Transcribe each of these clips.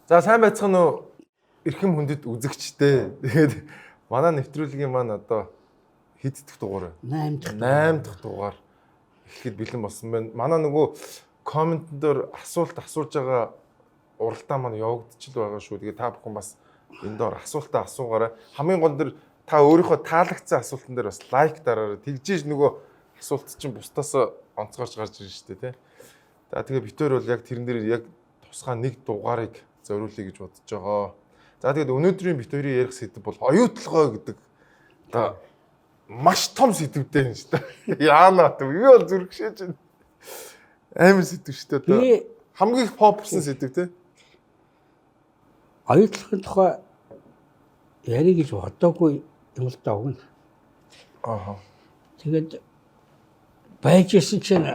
За, сайн байцгаана уу, эрхэм хүндэт үзэгчдээ. Тэгээд манай нэвтрүүлгийн маань одоо хэд дэх дугаар вэ? 8 дахь. 8 дахь дугаар эхлэхэд бэлэн болсон байна. Манай нөгөө комментэн дээр асуулт асууж байгаа уралдаан маань явагдчихл байгаа шүү. Тэгээд та бүхэн бас энэ доор асуултаа асуугаарай. Хамгийн гол нь та өөрийнхөө таалагдсан асуултан дээр бас лайк дараарай. Тэгжээж нөгөө асуулт чинь бусдаас онцгойрч гарч ирнэ шүү дээ, тий. За, тэгээ битээр бол яг тэрэн дээр яг тусгай нэг дугаарыг зориулъя гэж бодож байгаа. За, тэгээд өнөөдрийн бит хоёрын ярих сэдэв бол оюутлогоо гэдэг одоо маш том сэдвтэй юм шүү дээ. Яана вэ? Би бол зүрхшээж байна. Амар сэдв шүү дээ одоо. Би Хамгийн их попсон сэдв, тий. оюутлахын тухай ярих гэж бодоогүй юм л да өгнө. Тэгээд байж исэн чинь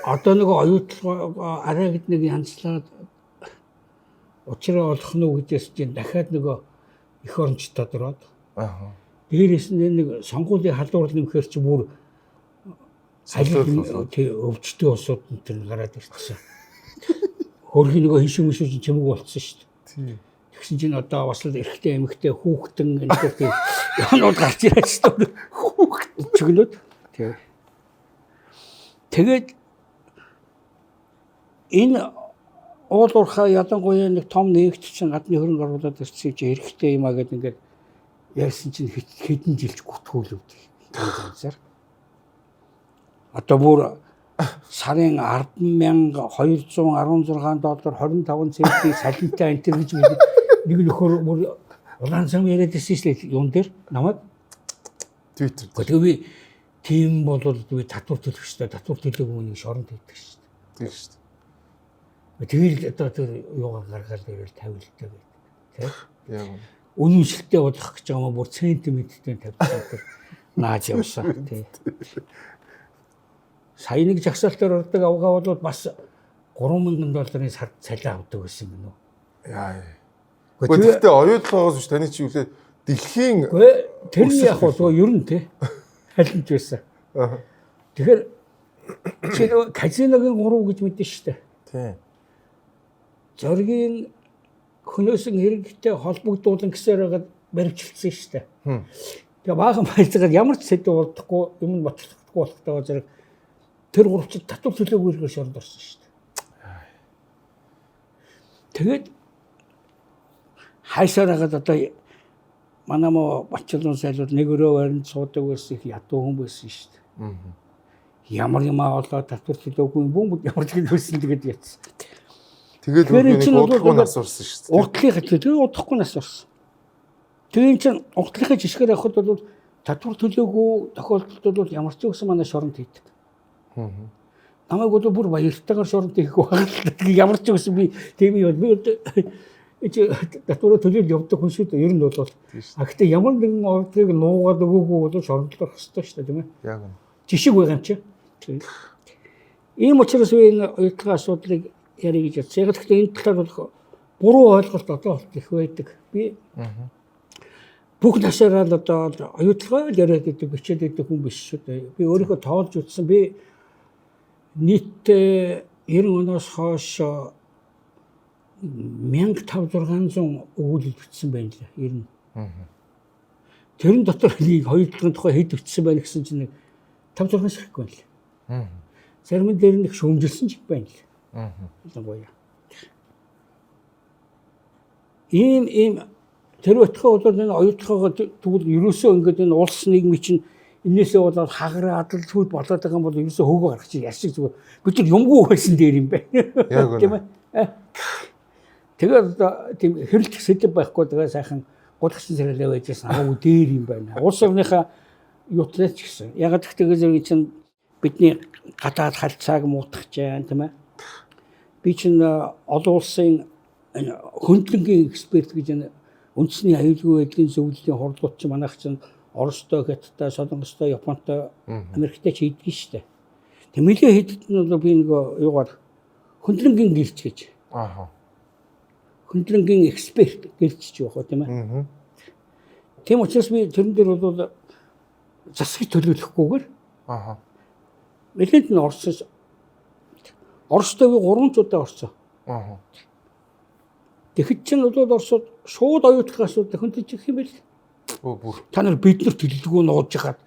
одоо нөгөө оюутлага арай гэд нэг янзлаад учраа олох нь уу гэдээс чинь дахиад нөгөө эх оронч тодроод дээрээс нь нэг сонгуулийн халуурл нэмэхээр чи бүр Солиод тий, өвчтөе улсууд нь тэр гараад ирчихсэн. Хөрхийн нөгөө хишим мишүү чинь чимэг болцсон шүү дээ. Тэгсэн чинь одоо бас л эрэгтэй эмэгтэй хүүхдэн энэ төр тийм юмнууд гарч ирээд шүү дээ. Хүүхдэн чигнүүд. Тий. Тэгээд энэ уул уурхай ялангуяа нэг том нэгт чинь гадны хөрөнгө оруулаад ирсэн чи хэрэгтэй юм а гэд ингээд ярьсан чинь хэдэн жилч гүтгүүлвд янз янзаар. Одоо бүр сарын 10,216 доллар 25 центийг салентай энэ төр гэж нэг нөхөр бүр улаан зам яриад ирсэн шүү дээ юун дээр намайг. Twitter. Тэгээ би тийм бол би татвар төлөх шүү дээ. Татвар төлөөгүй нэг шоронд хийдэг шүү дээ. Тийм шүү дээ. Тэгэл одоо тэр юугаа гаргаад ирэл тавилтаа гэдэг. Тэ? Яг үнэ. Үнэмшилтэй болох гэж байгаа юм бүр сантиметртэй тавьчихсан тэр нааж явсан. Тий. Сая нэг жагсаалтаар ордог авгаа бол бас 3000 долларын сар цалин авдаг гэсэн юм уу? Яа. Гэхдээ гэхдээ оюутлогоос биш, таны чи юу лээ дэлхийн Үгүй, тэр нь яг бол ер нь тий. Халимж байсан. Тэгэхээр чи нөгөө казиногийн 3 гэж мэдэн шүү дээ. Тий. Зоригийн хөнөөсөн хэрэгтэй холбогдуулан гэсээр байгаад баримтчилсан шүү дээ. Тэгээ баахан баяцгаад ямар ч сэдв болдохгүй юм нь ботлохдохгүй болохтойгоо зэрэг тэр гурав чи татвар төлөөгүй ирэхээр шоронд орсон шүү дээ. Тэгээд хайсаар хагаад одоо манай мó Бачилуун сайлууд нэг өрөө баринд суудаг байсан, их ядуу хүн байсан шүү дээ. Ямар юм аа болоо татвар төлөөгүй юм бүүн ямар ч юм байсан, тэгээд ятсан. Тэгээд Тэгэхээр үгүй энэ нэг чинь бол удахгүй ингээд нас орсон шүү дээ. Уртлынхаа, тэгээ удахгүй нас орсон. Тэгээ эн чинь уртлынхаа жишгээр авахд бол татвар төлөөгүй тохиолдолд бол ямар ч үгсэн манай шоронд хийдэг. Намайг бол бүр баяртайгаар шоронд хийх байх л та. Тэгээ ямар ч үгсэн би тийм юм би чи татвараа төлөөд явдаг хүн шүү дээ. Ер нь бол. Тийм шүү. А гэхдээ ямар нэгэн ордлыг нуугаад өгөөгүй бол шоронд л орох ёстой шүү дээ, тийм ээ. Яг үнэ. Жишиг байгаа юм чи. Ийм учраас би энэ оюутлогын асуудлыг ярих гэж бодсон. Яг л гэхдээ энэ талаар бол буруу ойлголт одоо болт их байдаг. Би бүх насаараа л одоо оюутлогоо л яриад идэг, бичээд идэг хүн биш шүү дээ. Би өөрийнхөө тоолж үзсэн. Би нийтдээ 90 оноос хойш 1500 өгүүлэл бичсэн байна лээ. 90. Тэрэн дотор нэг оюутлогын тухай хэд бичсэн байна гэсэн чинь нэг 5 6 ширхэг байна лээ. Зарим нь дээр нэг шүүмжилсэн ч байна лээ. Ялангуяа. Ийм тэр байтугай бол энэ оюутлогоо тэгвэл ерөөсөө ингээд энэ улс нийгмийн чинь энээсээ болоод хагар адал зүйл болоод байгаа юм бол ерөөсөө хөөгөө гаргах чинь яшиг зүгээр бид нар юмгүй байсан дээр юм байна. Яг үнэ. Тийм ээ. Тэгээд одоо тийм хэрэлдэх сэдэв байхгүй, тэгээ сайхан гудагчин зэрэглээ байжсэн хамаагүй дээр юм байна. Улс орныхаа юутлаач гэсэн. Яг гэхдээ зэрэг чинь бидний гадаад харилцааг муутгах जैन, тийм ээ. Би чинь олон улсын энэ хөндлөнгийн эксперт гэж энэ үндэсний аюулгүй байдлын зөвлөлийн хурлууд чинь манайх чинь Оростой, Хятадтай, Солонгостой, Японтой, Америктэй ч хийдэг шүү дээ. Тэг нэлээ хийдэг нь бол би нөгөө юугаар хөндлөнгийн гэрч гэж. Хөндлөнгийн эксперт гэрч ч явах тийм ээ. Тийм учраас би тэрэн дээр бол засгийг төлөөлөхгүйгээр нэлээд нь Оросоос Оростой би 3 удаа орсон. Аа. Тэгэхэд чинь бол Оросууд шууд оюутлах асуудал хөндөж их юм бэл. Өө бүр. Та нар биднэрт төлөлгөө нууж хагаад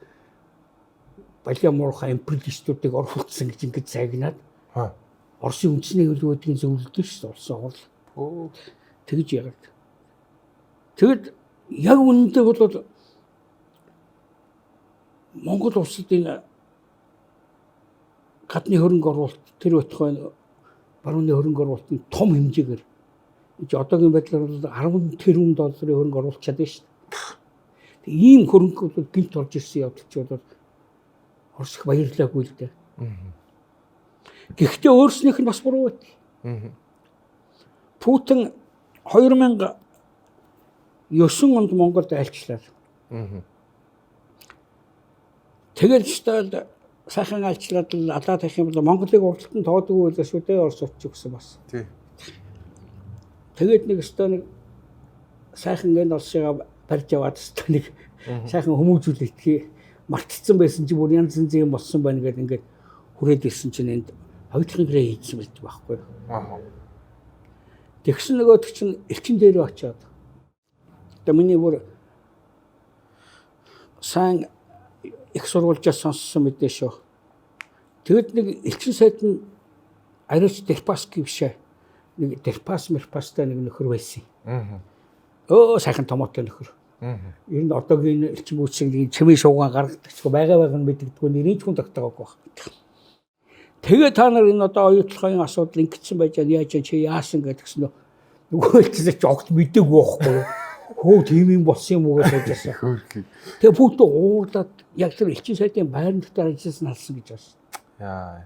балиа муурхай империалистуудыг орхолцсон гэж ингэж загнаад Аа. Оросын үндэсний хөлбөмбөгийн зөвлөлдөг шүү дээ Оросын хурал. Өө. Тэгж яагаад. Тэгэд яг үнэндээ бол Монгол улсад энэ гадны хөрөнгө оруулалт тэр байтугай барууны хөрөнгө оруулалтын том хэмжээгээр энэ одоогийн байдлаар бол 10 тэрбум долларын хөрөнгө оруулах чадсан шүү дээ. Тэг ийм хөрөнгө бол гинт орж ирсэн явдал чи бол Орос их баярлаагүй л дээ. Гэхдээ өөрснийх нь бас буруу байт. Путин 2009 онд Монголд айлчлаа. Тэгэл өстой сайхан айлчлаад л алаа тавих юм бол Монголыг урдталт нь тоодгүй байлаа шүү дээ Орос очиж өгсөн бас. Тий. Тэгээд нэг өстой нэг сайхан энэ улсыгаа барьж аваад өстой нэг сайхан хүмүүжүүлэх мартцсан байсан чи бүр янз янзын юм болсон байна гэдэг ингээд хүрээд ирсэн чинь энд хоёр дахь гэрээ хийсэн байдаг байхгүй юу. Аа. Тэгсэн нөгөөдөг чинь элчин дээрээ очиод. Одоо миний бүр сайн их сурвалжаас сонссон мэдээ шүү. Тэгэд нэг элчин сайд нь арайч Дерпаски бишээ. Нэг Дерпас Мерпастай нэг нөхөр байсан. Аа. Өө сайхан томоотой нөхөр. Аа. Ер нь одоогийн элчин бүсэг нэг чимээ шуугаан гаргадаг ч байгаа байгаа нь мэддэггүй нэрийн ч хүн тогтоогоогүй баг. Тэгээ та нар энэ одоо оюутлогын асуудал ингэсэн байж байгаа яаж чи яасан гэдгсэн нөгөө элчээс чи огт мдэггүй байхгүй юу? Хөө тийм юм болсон юм уу гэж сууж байсан. Хөөрхий. Тэгээ бүгд уурлаад яг тэр элчин сайдын байран дотор ажилласан алсан гэж байна. Яа.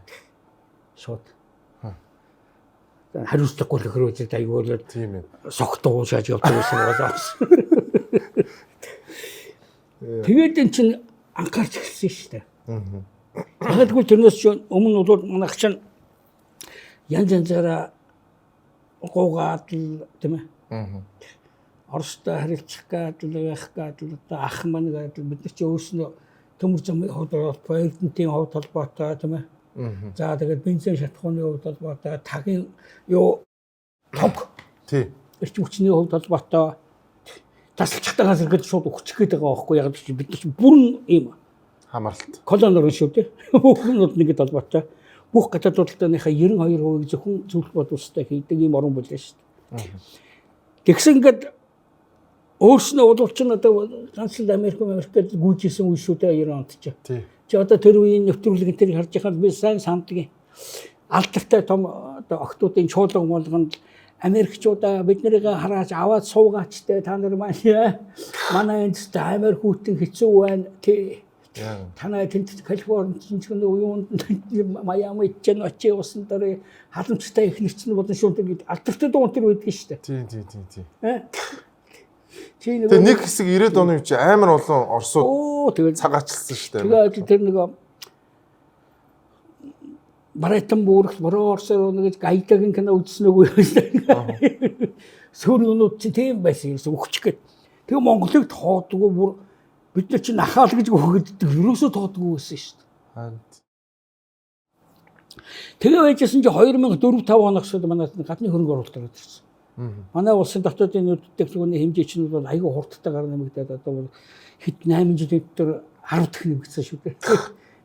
Шууд. Хариуцлагагүй нөхөр үзээд аягүй л Тийм ээ. согтуу шааж явдаг байсан байгаа. Тэгээд эн чинь анхаарч эхэлсэн шүү дээ. Яг л тэрнээс ч өмнө бол манайх чинь янз янзаараа гуугаад л тийм ээ. Аа. Оростой харилцах гээд л байх гээд л одоо ах маань гээд л бид нар чи өөрснөө төмөр замын хувьд холбоо, Эрдэнтийн хувьд холбоотой тийм ээ. Аа. За тэгээд бензин шатхууны хувьд холбоотой, тагийн юу тог Тий. эрчим хүчний хувьд холбоотой тасалчихтай газар гэж шууд өгчих гээд байгаа байхгүй яг л бид нар чи бүрэн ийм Хамааралт. колонор шүү дээ. Бүх юмуд нэгэд холбоотой. Бүх гадаад худалдааныхаа 92% зөвхөн зөвлөх бодволтой хийдэг ийм орон бүлээ шүү дээ. Тэгсэн ингээд өөрснөө улуул чинь одоо ганц л Америк Америкт гүйжсэн үе шүү дээ 90 онд чи. Тий. Чи одоо тэр үеийн нэвтрүүлэг энэ тэрийг харж байхад би сайн санддаг. Алдартай том одоо октоудын чуулга молгонд Америкчуудаа бид нарыг хараач аваад суугаач те та нар маань манай энд амар хүйтэн хэцүү байна тий. Яа. Танай тэнд Калифорни чинь ч гэнэ юунд Майами ч н очи усан дээр халамжтай их нэр чинь болон шүүнтэй гээд алдартай дуун тэр байдаг шүү дээ. Тий, тий, тий, тий. Э? Чи Тэгээ нэг хэсэг 90-ад оны үе чи амар олон Оросууд оо тэгээд цагаачлсан шүү дээ. тэгээд тэр нэг Барайтан бүрх бороо орсоор нэг гайдагийн кино үзсэн үгүй юу? Сөр юмнууд чи тийм байсан юм өгчих гээд. Тэгээ Монголыг тоодгүй бүр бид нар чинь ахаал гэж өгөгддөг. Ерөөсөө тоодгүй байсан шүү дээ. Аа. Тэгээ байжсэн чи 2004 5 оноос манай гадны хөрөнгө оруулалт ороод ирсэн. Манай улсын дотоодын нүүдэл техникийн хэмжээ чинь бол айгүй хурдтайгаар нэмэгдээд одоо бол хэд 8 жилийн дотор 10 дахин нэмэгдсэн шүү дээ.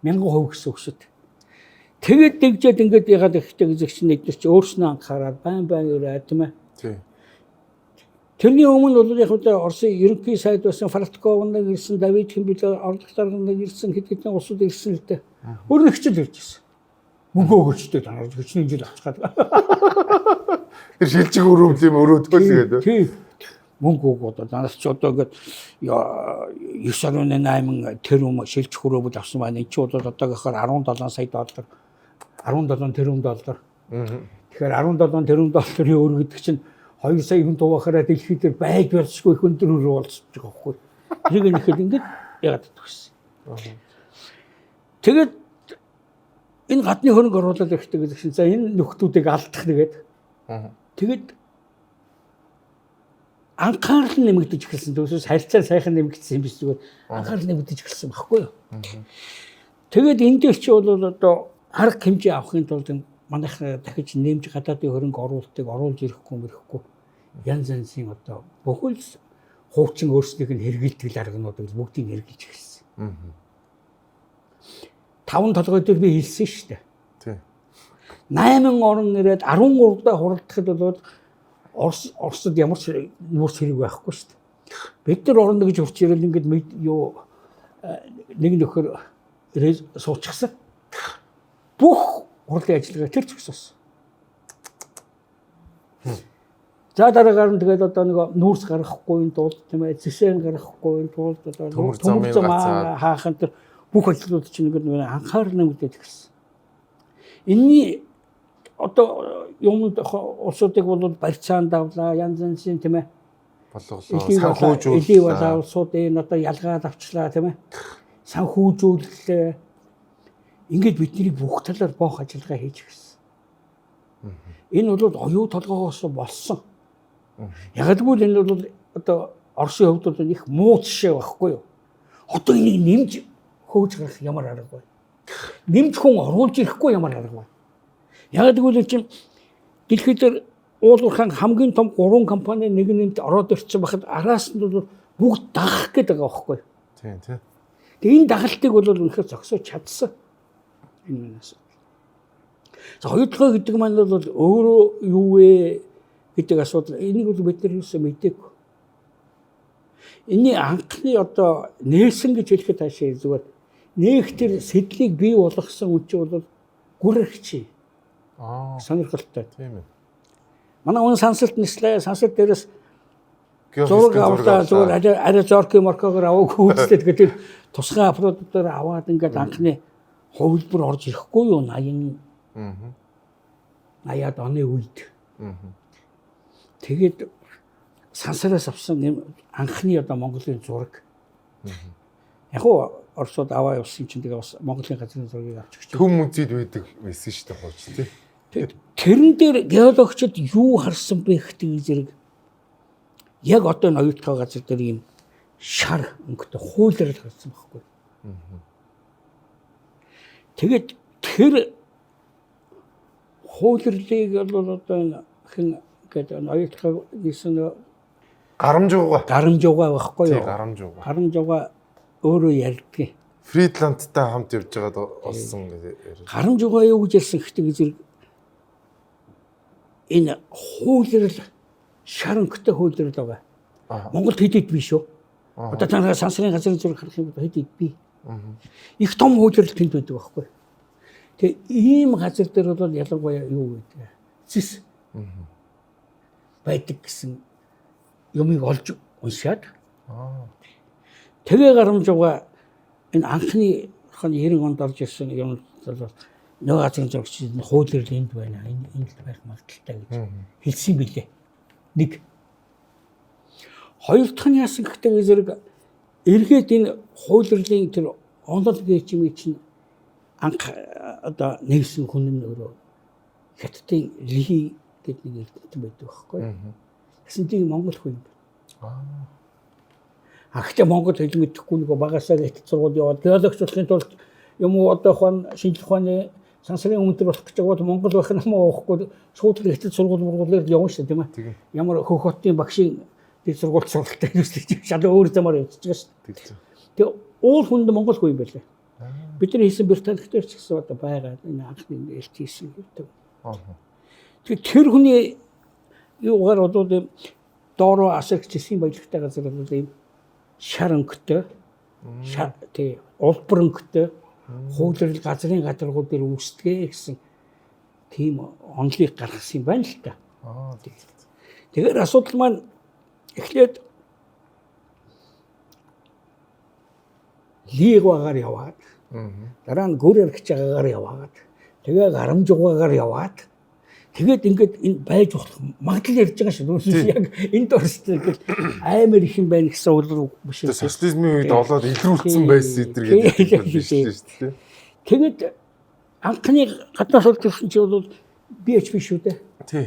1000% гэсэн үг шүү дээ. Тэгээд дэгжээд ингээд ягаад ихтэй гэж чинь эдгээр чи өөрснөө анхаарал байн байн ирээд тийм ээ. Тий. Тэрний өмнө бол яг үгүй Оросын ерөнхий сайд байсан Фратков нэг ирсэн, Давид Хэмбэл орлогч дарга нэг ирсэн, хэд хэдэн улсууд ирсэн л дээ. Өөр нэг хичээл ирж ирсэн. Мөнгө өгөөчтэй танаар хичнээн жил авчихад. Тэр шилжих өрөөм тийм өрөөдгөө л гэдэг. Тий. Мөнгө өг одоо данаас ч одоо ингээд 9.8 тэрбум шилжих өрөөбөл авсан байна. Энд чи бол одоогийнхоор 17 сая доллар 17 тэрбум доллар. Тэгэхээр 17 тэрбум долларын өр гэдэг чинь 2 сая хүн дуваахаараа дэлхий дээр байж болшгүй их өндөр өрөө болчихж байгаа байхгүй. Тэрийг нэхэд ингээд яагаад төгссөн. Тэгээд энэ гадны хөрөнгө оруулалт хэрэгтэй гэдэг чинь за энэ нөхдүүдийг алдах нэгэд. Тэгээд анхаарал нь нэмэгдэж эхэлсэн. Төгсөөс харилцаа сайхан нэмэгдсэн юм биш зүгээр анхаарал нэмэгдэж эхэлсэн байхгүй юу? Тэгээд энэ дээр чи бол одоо арга хэмжээ авахын тулд энэ Манайх дахиж нэмж гадаадын хөрөнгө оруулалтыг оруулж ирэхгүй мэрэхгүй янз янзын одоо бүхэл хуучин өөрсдийнх нь хэрэгэлдэг аргануудыг бүгдийг хэрэгжилж эхэлсэн. 5 толгой дээр би хэлсэн шүү дээ. Тий. 8 орон ирээд 13 удаа хуралдахад бол Оросд ямар ч нүүрс хэрэг байхгүй шүү дээ. Бид нар орно гэж хурц ирэл ингээд юу нэг нөхөр ирээд суучихсан. Бүх хурлын ажиллагаа тэр зогсоосон. За дараагаар нь тэгээд одоо нэг нүүрс гаргахгүй тулд тийм зэсэн гаргахгүй тулд одоо Төмөр замыг зам гацаад. хаахын тэр бүх ажлууд чинь ингээд нэг анхаарал нэмэгдээд эхэлсэн. Энийний одоо юмд улсуудыг бол барьцаанд авлаа, янз янзын тийм Болголоо. элий Санхүүжүүллээ. болоо улсуудын одоо ялгаад авчлаа тийм санхүүжүүллээ. Ингээд бидний бүх талаар боох ажиллагаа хийж эхэлсэн. Энэ бол оюу толгоогоос болсон. Ягдгүй энэ бол одоо Оросын хувьд бол их муу жишээ байхгүй юу? Одоо энийг нэмж хөөж гарах ямар арга вэ? Нэмж хүн оруулж ирэхгүй ямар арга вэ? Ягдгүй л чинь дэлхийд дээр уул уурхайн хамгийн том 3 компани нэг нэнд ороод ирсэн байхад араас нь бол бүгд дагах гээд байгаа байхгүй юу? Тийм тий. Тэгээ энэ дагалтыг бол үнэхээр зогсоож чадсан. Энэ миний асуудал. За хоёр толгой гэдэг маань бол өөрөө юу вэ гэдэг асуудал. Энийг бол бид нар юусэн мдээгүй. Энийний анхны одоо нээсэн гэж хэлэхэд таашаа зүгээр нээх тэр сэдлийг бий болгосон үн чинь бол гүрэгчи Аа. сонирхолтой. Тийм ээ. Манай үн сансалт нислээ сансалт дээрээс Геофизикийн зураг авлаа зүгээр арай арай зорки моркогоор аваагүй үстэй тэгээд тэр тусгай аппаратуудаар аваад ингээд анхны хувилбар орж ирэхгүй юу 80 Аа. 80-аад оны үед. Аа. Тэгээд сансараас авсан юм анхны одоо Монголын зураг. Яг уу Оросууд аваа явсан чинь тэгээ бас Монголын газрын зургийг авч өгч. Төв музейд байдаг байсан шүү дээ хууч тий. Тэгээд тэрэн дээр геологчид юу харсан бэ гэдэг зэрэг яг одоо энэ оюутгай газар дээр ийм шар өнгөтэй хуулиар харсан байхгүй. Тэгээд тэр хуулирлыг бол одоо энэ хэн гэдэг энэ оюутгай нийсэн Гарамжууга. гарамжууга байхгүй Тий, юу? гарамжууга. Гарамжууга өөрөө ярьдгийг. Фридландтай хамт явж байгаад олсон гэж яриад. Гарамжууга юу гэж ярьсан гэхдээ зэрэг энэ хуулирал шар өнгөтэй хуулирал байгаа. Аа. Монголд хэд хэд биш үү? Аа. Одоо та нараа сансрын газрын зураг харах юм бол хэд хэд бий. Их том хуулирал тэнд байдаг байхгүй. Тэгээ ийм газар дээр бол ялангуяа юу гэдэг зэс байдаг гэсэн юмыг олж уншаад Аа. тэгээ гарамжууга энэ анхны 90 онд орж ирсэн юм бол нөгөө газрын зурагч энэ хуулирал энд байна. Энэ энд л байх магадaltaй гэж хэлсэн билээ. Нэг. Хоёр дахь нь яасан гэхдээ зэрэг эргээд энэ хуулирлын тэр онол гэж юм чинь анх одоо нэгсэн хүн нь өөрөө Хятадын Ли гэдэг нэг эрдэмтэн байдаг байхгүй. Тэгсэн чинь Монгол хүн юм байна. Аа. А гэхдээ Монгол хэл мэдэхгүй нөгөө багасаа хятад сургууль яваад геологч болохын тулд юм уу одоо ухаан шинжлэх ухааны сансрын өндөр болох гэж байгаа бол Монгол байх нь хамаа уухгүй шууд л хятад сургууль мургуулаар явна шүү дээ тийм ээ. Тийм. Ямар хөх хотын багшийн дэд сургууль сургалтай юуслэж шал өөр замаар явчихж байгаа шүү Тэгж. дээ. Тэгээ уул хүнд Монгол хүн юм байлаа. Бид нар хийсэн Британид дээр ч гэсэн одоо байгаа энэ анхны ээлж хийсэн гэдэг. Аа. Тэгээ тэр хүний юугаар бол ийм доороо асагч хэсгийн баялагтай газар бол ийм шар өнгөтэй шар тий улбар өнгөтэй хуулирал газрын гадаргуу дээр үүсдэгэ гэсэн тийм онолыг гаргасан юм байна л та. Аа. Тэгэхээр асуудал маань эхлээд лигвагаар яваад Аа. дараа нь гүр эргэж байгаагаар яваад тэгээ гарамжуугаар яваад тэгээд ингээд энэ байж болох магадлал ярьж байгаа шүү дээ. Яг энд орсон ингээд амар их юм байна гэсэн үг биш Тэгээ үү? социализмын үед олоод илрүүлсэн байсан эдэр гэдэг юм биш шүү дээ. Тэгээд анхны гаднаас олж ирсэн чинь бол BHP шүү дээ. Тий.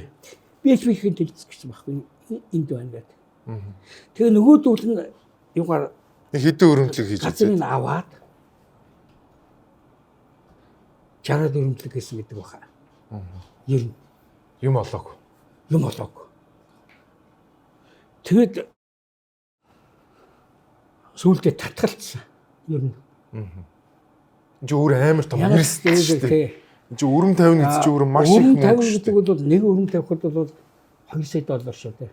BHP-ийн төлөц гэсэн байхгүй энд байна гэдэг. Тэгээ нөгөөдөл нь юугаар Нэг хэдэн өрөмтлөг хийж газрыг үзээд. нь аваад 60 өрөмтлөг хийсэн гэдэг баха. Ер нь Юм олоогүй. Юм олоогүй. Тэгээд сүүлдээ татгалцсан. Ер нь. Энд чи өөр амар том Ягаад эрсдэл шүү гэвэл дээ. тий. Энд чи өрөм 50 гэдэг чи өөр маш их Өрөм мөнгө 50 шүү гэдэг дээ. бол нэг өрөм тавихад бол 2 сая доллар шүү дээ.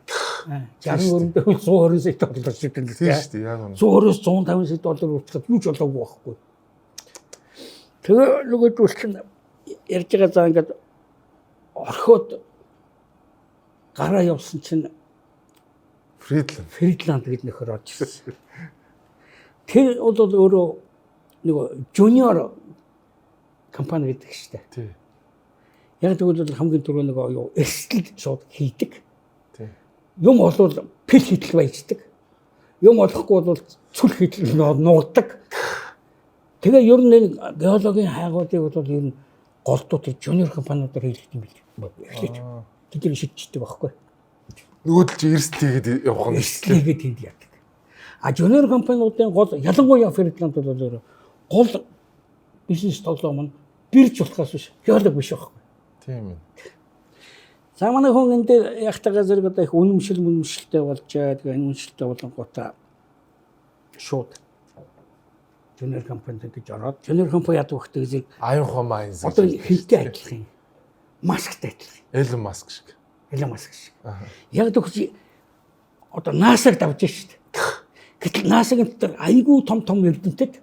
60 өрөм тавих 120 сая доллар шүү дээ. Тийм шүү дээ. Яг үнэ. 120-оос 150 сая доллар үрчихэд юу ч болоогүй байхгүй. Тэгээ нөгөөдөл чинь ярьж байгаа заа ингээд орхиод гараа явсан чинь Фридланд. Фридланд гэдэг нөхөр орж ирсэн. Тэр бол өөрөө нөгөө junior компани гэдэг шүү дээ. Тий. Яг тэгвэл хамгийн түрүү нөгөө юу эрсдэл шууд хийдэг. Тий. Юм олвол пил хитэл баяждаг. Юм олохгүй бол цүл хитэл нуудаг. Тэгээ ер нь энэ геологийн хайгуудыг бол ер нь голдуу тэр junior компаниудаар хийлгэх юм бил. Эхлээд тэд нар шидчихдэг байхгүй. Нөгөө л чи эрсдэл хийгээд явах юм шүү дээ. Эрсдэл хийгээд тэнд яадаг. А junior компаниудын гол ялангуяа Фридланд бол өөрөө гол бизнес тоглоом нь бирж болохоос биш геолог биш байхгүй. Тийм ээ. За манай хүн энэ дээр яхтайгаа зэрэг одоо их үнэмшил үнэмшилтэй болж тэгээ энэ үнэмшилтэй болонгуудаа шууд junior компанид гэж ороод junior компани яадаг вэ зэрэг Аян ухаан майнс. одоо хинтэй адилхан юм. Масктай адилхан. Элон Маск шиг. Элон Маск шиг. Яг тэгвэл одоо NASA-г давж шít. Гэтэл NASA-гийн дотор айгүй том том эрдэмтэд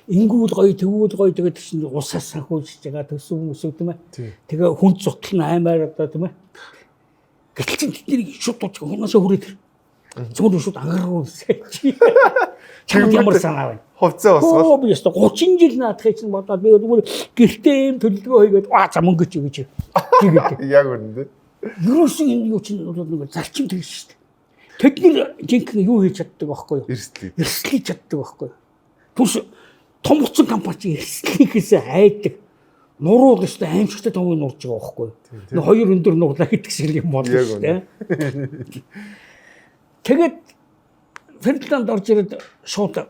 ингүүл гоё тэгүүл гоё тэгээд чинь усаас санхүүжиж байгаа төсөв мөсөв тийм ээ. Тэгээ хүнд зутал нь аймаар одоо тийм ээ. Гэтэл чинь тэднийг шууд дууч хүнээсээ хүрээд ир. Зүгээр шууд ангаруу чи. Чамд ямар санаа байна? Хувцас босгол. Хөө би өстө 30 жил наадахыг чинь бодоод би зүгээр гэртээ ийм төлөвлөгөө хийгээд аа за мөнгө чи гэж хийгээд. Яг үнэндээ. Ерөөсөн энэ юу чинь бол нэг зарчим тэгж шүү дээ. Тэд нэр жинхэнэ юу хийж чаддаг байхгүй юу? Эрсдэл. Эрсдэл хийж чаддаг байхгүй юу? Түнш том утсан компани чинь эрсдлийнхээсээ айдаг. Нуруул өстө аимшигтай томыг нурж байгаа байхгүй юу? Нэг хоёр өндөр нурлаа гэдэг шиг юм болно Яг шүү дээ. Тэгээд Финланд орж ирээд шууд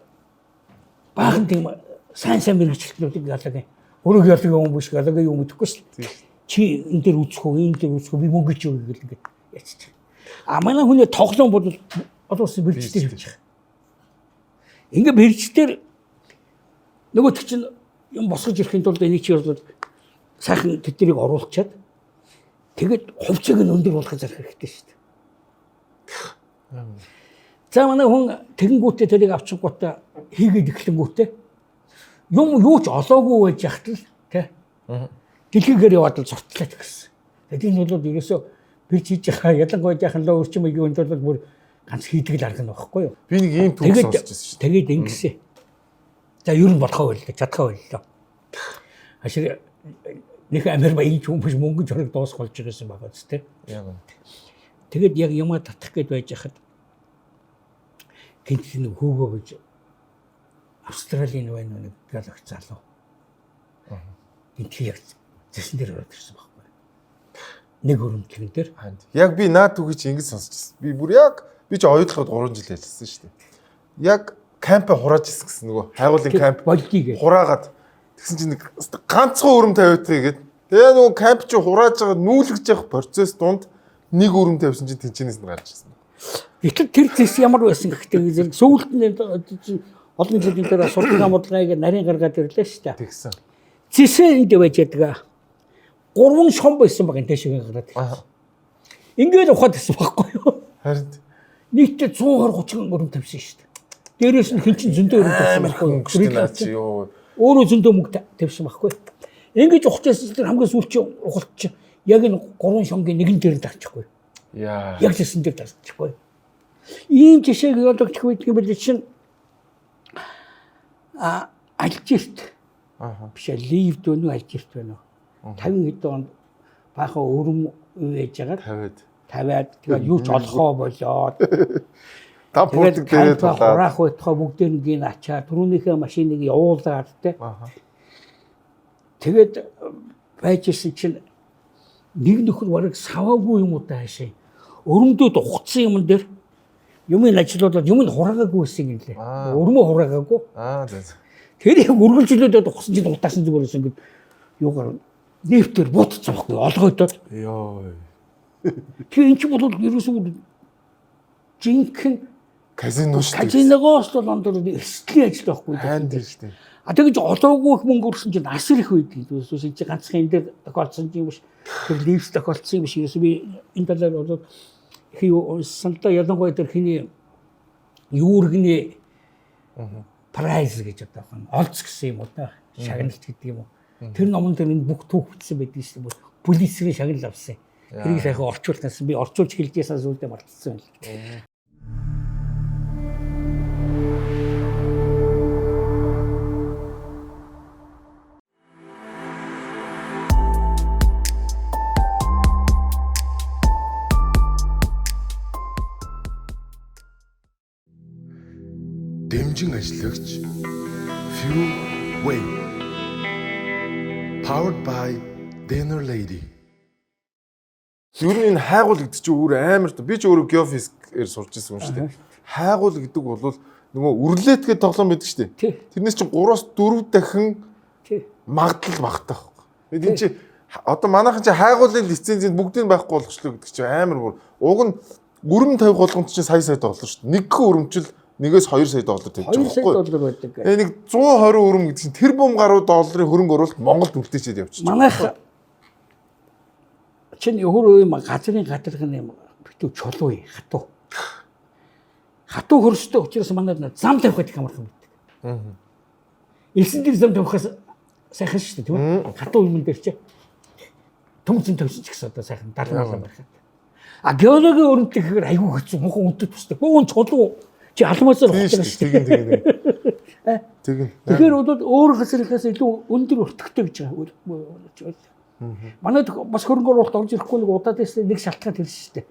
баахан тийм сайн сайн мэрэгчлэтнүүдийг геологийн өөрөө геологийн хүн биш геологийн юм мэдэхгүй шүү дээ. Чи энэ дээр үзэх үү, энэ дээр үзэх үү, би мөнгө чи өгье гэл ингээд яачих. А манай хүний тоглоом бол олон улсын бирждэр явж байгаа. Ингээ бирждэр нөгөөт чинь юм босгож ирэхин тулд энийг чи бол сайхан тэднийг оруулчаад тэгээд хувьцааг нь өндөр болгох зарах хэрэгтэй шүү дээ. За манай хүн тэгэнгүүтээ тэрийг авчингуудаа хийгээд эхлэнгүүтээ юм юу ч олоогүй байж яхад л тий. Дэлхийгээр яваад л зуртлаа гэсэн. Тэгээд энэ бол ерөөсөө бирж хийж байгаа ялангуяа жаахан лөө өрчим маягийн хүнд бол бүр ганц хийдэг л арга нь байхгүй юу? Би нэг ийм түүх Тэгээд сонсч байсан шүү дээ. тэгээд ингэсэн. За ер нь болохоо байлаа, чадхаа байлаа. Ашиг нэг амир баян ч хүн биш мөнгө жорог дуусах болж байгаа юм байгаа зү тэ. Яг үнэ. Тэгээд яг юмаа татах гээд байж хахад гинт нэг хөөгөө гэж Австралийн байна нэг геолог залуу. Гинт яг зэсэн дээр ороод ирсэн байхгүй. Нэг өрөмтлөн дээр. Ханд. Яг би наад түүхийг чи ингэж сонсч байсан. Би бүр яг би чи оюутлахад 3 жил ажилласан шүү дээ. Яг кампа хурааж ирсэн гэсэн нөгөө хайгуулын камп болдгийг. хураагаад тэгсэн чинь нэг ганцхан өрөм тавиутгая гэд. Тэгээ нөгөө камп чи хурааж байгаа нүүлгэж явах процесс дунд нэг өрөм тавьсан чинь тэнчэнээс нь гарч ирсэн. Гэтэл тэр зэс ямар байсан гэхтэй зэрэг сүүлд нь олон жилийн дараа судалгаа мудлгаа нарийн гаргаад ирлээ шүү дээ. Тэгсэн. Зэсээ энд байж байдаг. Гурван шом байсан баг энэ дэшегээ гараад. Аа. Ингээд ухаад ирсэн байхгүй юу? Харин Нийтдээ 120 30 өрөм тавьсан шүү дээ. Дээрээс нь хэн чинь зөндөө өрөм тавьсан амар байхгүй юу? мөнгө шүү дээ наад чи ёо. Өөрөө зөндөө мөнгө тавьсан байхгүй юу? Ингэж ухажсэн чинь хамгийн сүүлчийн ухалт чинь яг энэ гурван шонгийн нэгэн дээр нь дарчихгүй. Яа. Яг зэсэн дээр дарчихгүй. Ийм жишээг геологч байдаг юм бол чинь а Алжирт Аа. биш ээ Ливд өнөө Алжирт байна уу? 50 хэдэн онд баахан өрөм байж байгаа 50-ад. 50-аад тэгээд юу ч олохоо болоод Та тэгээд пурдаг дээрээ кампа тулаад. хураах байтугай бүгдээрнгийн ачаа түрүүнийхээ машиныг явуулаад те Аа. тэгээд байж исэн чинь нэг нөхөр бараг саваагүй юм уу таашаа өрөмдөөд ухцсан юм дээр юмыг ажилуулад юм нь хураагаагүй байсан юм лээ Аа. өрмөө хураагаагүй Аа зэ. тэр яг үргэлжлүүлээд ухсан чинь утаасан зүгээр байсан ингээд юугаар Нефтээр буутсан байхгүй олгойдоод. Йоо. Тэгээ эн чинь бол ерөөсөө жинхэнэ Казино шүү дээ. Казиногоос л ондор эрсдлийн ажил байхгүй. Хайн дээр шүү дээ. А тэгэж олоогүй их мөнгө өрсөн чинь асар их байдаг. Ерөөсөө чи ганцхан энэ дээр тохиолдсон юм биш. Тэр ливс тохиолдсон юм биш. Ерөөсөө би энэ талаар бол их юу уншсан л да, ялангуяа тэр хиний юургний прайз гэж одоо хон олц гэсэн юм уу да. Шагналт гэдэг юм уу. Тэр номон дээр энэ бүх түүх бичсэн байдаг шүү дээ. Полицийн шагнал авсан. Тэрийг сайхан орчуулсан. Би орчуулж хэлжсэн зүйлдээ мартчихсан юм л. Дэмжин ажиллагч Few Way. Powered by Dinner Lady. Ер нь энэ хайгуул гэдэг чинь өөр амар, би ч өөрөө геофизикээр сурч ирсэн юм шүү дээ. Хайгуул гэдэг бол нөгөө үрлэт гэдэг тоглоом байдаг шүү дээ. Тэрнээс чинь 3-4 дахин магадлал багтаа байхгүй. Тэгээд энэ чи одоо манайхан чи хайгуулын лицензийг бүгдийг байхгүй болгочлоо гэдэг чинь амар бүр. Уг нь өрөм тавих болгонд чинь сая сая доллар шүү дээ. Нэгхэн өрөмчл 1-2 сая доллар тавьж байгаа байхгүй. 2 сая доллар байдаг. Тэгээ нэг 120 өрөм гэдэг чинь тэр бум гаруй долларын хөрөнгө оруулалт Монголд үлдээчихэд явчих. Манайх чинь өөр юм газрын гадаргын юм битүү чулуу хатуу. Хатуу хөрстэй учраас манайд зам тавих гэдэг амархан байдаг. Элсэн дээр зам тавихаас сайхан шүү дээ, тийм үү? Хатуу юм дээр чи төмцөн тавьсан ч гэсэн одоо сайхан далмалаа барихад. А геологийн өрөмт гэхээр айгүй хэцүү, мухан өндөд тусдаг. Бөөн чулуу чи алмаасаар ухдаг шүү дээ. Тэгин. Тэгэхээр бол өөр газрынхаас илүү өндөр өртөгтэй гэж байгаа. Манайд бас хөрөнгө оруулалт орж ирэхгүй нэг удаад байсан нэг шалтгаан тэр шүү дээ.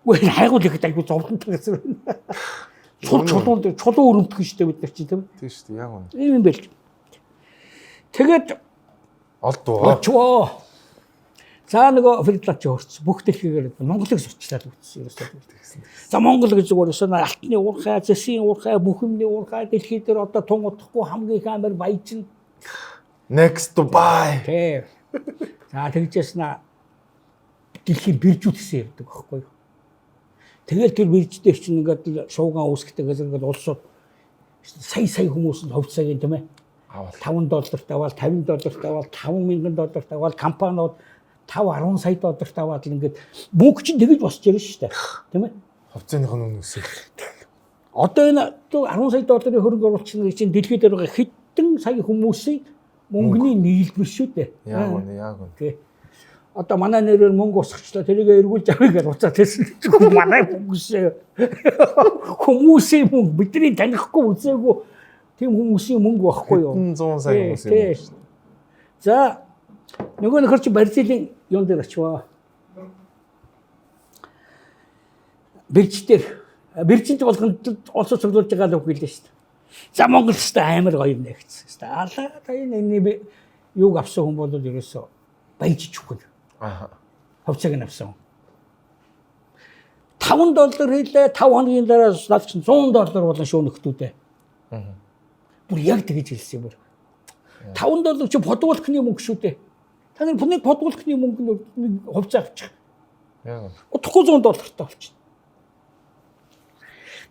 Үгүй хайгуул ихэд айгүй зовлонтой газар байна. Чулуун дээр чулуу өрөмтгөн шүү дээ бид нар чинь, тийм үү? Тийм шүү дээ, яг үнэ. Ийм юм байл. Тэгээд олдвоо. Олчвоо. За нөгөө Фридланд чи өрц бүх дэлхийгээр Монголыг сурчлаад үтсэн ерөөсөө. За Монгол гэж зүгээр ерөөсөө алтны уурхай, зэсийн уурхай, бүх юмны уурхай дэлхий дээр одоо тун удахгүй хамгийн их амар баяжна. Next Dubai. Тий. За тэгжээс на дэлхийн биржүүд гэсэн явдаг байхгүй юу? Тэгэл тэр бирж дээр чинь ингээд шууган үүсгдэг гэж ингээд улсууд сая сая хүмүүс нь хувь цагийн, тийм ээ. 5 долларт аваад, 50 долларт аваад, 5000 долларт аваад, компаниуд 5 10 сая долларт аваад л ингээд мөнгө чинь тэгэж босч ирнэ шүү дээ. Тийм ээ. Хувьцааных нь үнэ өсөв. Одоо энэ 10 сая долларын хөрөнгө оруулалт чинь дэлхийд дээр байгаа хэдэн сая хүмүүсийн мөнгөний нийлбэр шүү дээ. Яг үнэ, яг үнэ. Тий. Одоо манай нэрээр мөнгө босгочлоо, тэрийг эргүүлж авъя гэж уцаад хэлсэн чинь манай мөнгөсөө хүмүүсийн мөнгө бидний танихгүй үзээгүй тийм хүмүүсийн мөнгө байхгүй юу? 100 сая хүмүүсийн мөнгө. За нөгөө нөхөр чи Бразилийн юун дээр очиваа. Бирж дээр биржинд болгонд улсууд цуглуулж байгаа л үг гэлээ шүү дээ. За Монгол ч амар гоё юм нэ гэсэн. Алаа та энэ юуг авсан хүн бол ерөөсөө баяжж өгөх. Аа. Хувьцааг нь авсан. 5 доллар хийлээ, 5 хоногийн дараа наад чинь 100 доллар болон шүү нөхдүүдээ. Аа. Бүр яг тэгж хэлсэн юм бүр. 5 доллар чи подволкны мөнгө шүү дээ. Та нар нэг подволкны мөнгө нэг хувьцаа авчих. Яг. Удахгүй 100 доллартай болчихно.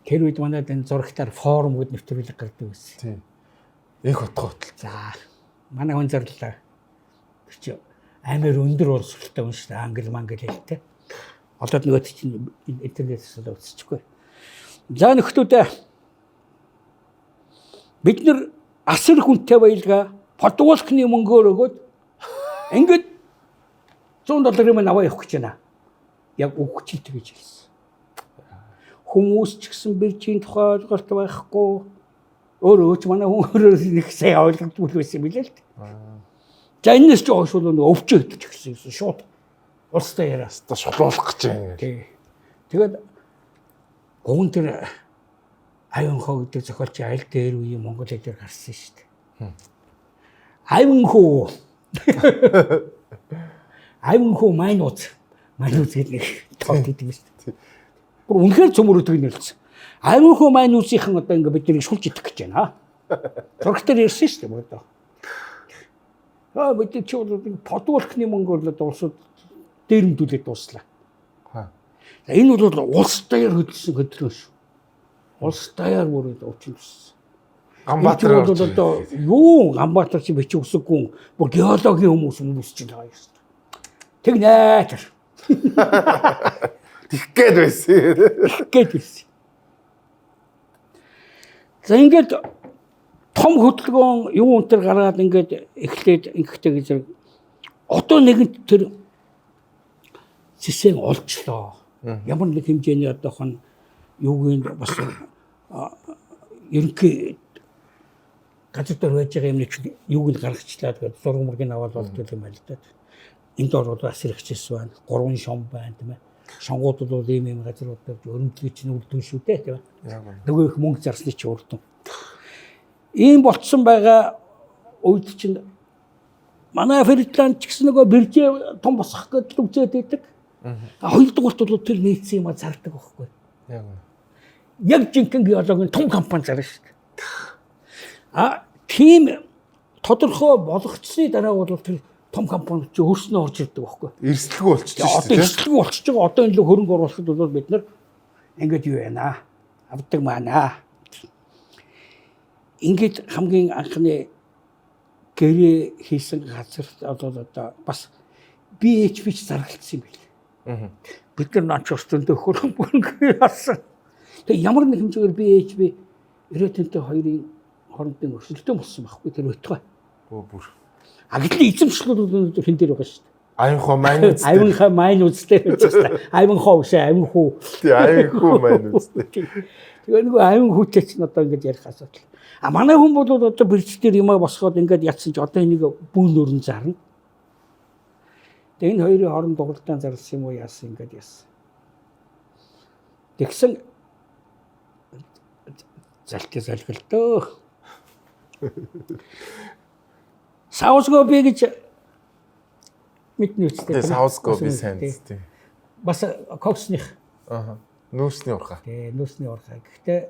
Тэр үед манайд энэ зурагтаар форум гэд нэвтрүүлэг гардаг байсан. Тийм. Их утга хөтөл. За манай хүн зарлаа. Тэр чи амар өндөр боловсролтой хүн шүү дээ. Англи мангли хэлтэй. Одоо нөгөө чинь интернетээс л үзчихгүй. За нөхдүүдээ бид нар асар хүнтэй баялгаа подволкны мөнгөөр өгөөд ингээд 100 долларын мань аваа явах гэж байна. Яг өгч л тэгэж хэлсэн. Хүмүүс ч гэсэн биржийн тухай ойлголт байхгүй. Өөрөө ч манай хүн өөрөө нэг сайн ойлгодгүй байсан юм билээ л дээ. За энэс ч хойш бол нөгөө өвчөө идэж эхэлсэн юм шууд. Улстай яриа. Одоо шулуулах гэж байна. Тий. Тэгээд гуган тэр Аюунхоо гэдэг зохиолч аль дээр үеийн Монгол хэл дээр гарсан шүү дээ. Аюунхоо. Аюунхоо майнууц. Майнууц гэдэг нэг тоот гэдэг юм шүү дээ. Бүр үнэхээр цөмөрөдөг нэрлсэн. Аюунхоо майнууцынхан одоо ингээ бид нарыг шулж идэх гэж байна. Зурагтаар ярьсан шүү дээ бүр одоо. Аа бид чи бол подволкны мөнгөөр л улсууд дээрэмдүүлээд дууслаа. За энэ бол улс даяар хөдөлсөн хөдөлгөөн шүү. Улс даяар бүр учин төссөн. Ганбаатар бол одоо юу Ганбаатар чи бичиг үсэггүй бүр геологийн хүмүүс ч байгаа юм шүү. Тэг найтар. Тэгэх гээд байсан. Тэгэх гээд байсан. За ингээд том хөдөлгөөн юу өнтер гаргаад ингээд эхлээд ингэхдээ гэж одоо нэгэнт тэр цэсэн олчлоо. Ямар нэг хэмжээний одоохон юугийн бас ерөнхий газар дээр байж байгаа юмны чинь юуг нь гаргачлаа тэгээд зураг мөргийг аваад болдог юм байна л да. Энд ороод бас хэрэгчээс байна. 3 шом байна тийм ээ. Шонгууд бол ийм ийм газрууд дээр өрөмтлөг чинь үлдэн шүү дээ тийм ээ. Нөгөө их мөнгө зарсны чи урдсан. Ийм болцсон байгаа үед чинь манай Фридланд ч гэсэн нөгөө биржээ том босгох гэдэл үзээд байдаг. Хоёрдугаарт бол тэр нийцсэн юм а зардаг байхгүй. Яг үнэ. Яг жинхэнэ геологийн том компани зарна шүү дээ. А тийм тодорхой болгоцсны дараа бол тэр том компани чи өөрснөө орж ирдэг байхгүй. Эрсдэлгүй болчихж шүү дээ. Одоо эрсдэлгүй болчихж байгаа. Одоо энэ л хөрөнгө оруулахад бол бид нар ингээд юу байна? Авдаг маанаа. Ингээд хамгийн анхны гэрээ хийсэн газар одоо бас BHP ч заргалцсан юм байл. Бид нар наач бас зөндөө хөрөнгө мөнгө яасан. Тэгээ ямар нэг хэмжээгээр BHP Rio Tinto хоёрын хоорондын өрсөлдөөн болсон байхгүй тэр өтгөө. Өө бүр. А гэтэл эзэмшлүүд өнөөдөр хэн дээр байгаа шүү дээ. Аюунхаа майн үстэй. Аюунхаа майн үстэй гэж байна. Аюунхаа үсээ аюунхүү. Тий, аюунхүү майн үстэй. Тэгээ нөгөө аюун хүүтэй чинь одоо ингэж ярих асуудал. А манай хүн бол одоо бэрч дээр юмаа босгоод ингээд ятсан чи одоо энийг бүүн өрн зарна. Тэгээ энэ хоёрын хооронд дугуйлдаан зарласан юм уу яасан ингээд яасан. Тэгсэн залтай залгалдөө. Саусгоби гэж мэднэ үстэй. Тий, Саусгоби сайн тий. Бас коксных. Аа. Нүүрсний урхаа. Тий, нүүрсний урхаа. Гэхдээ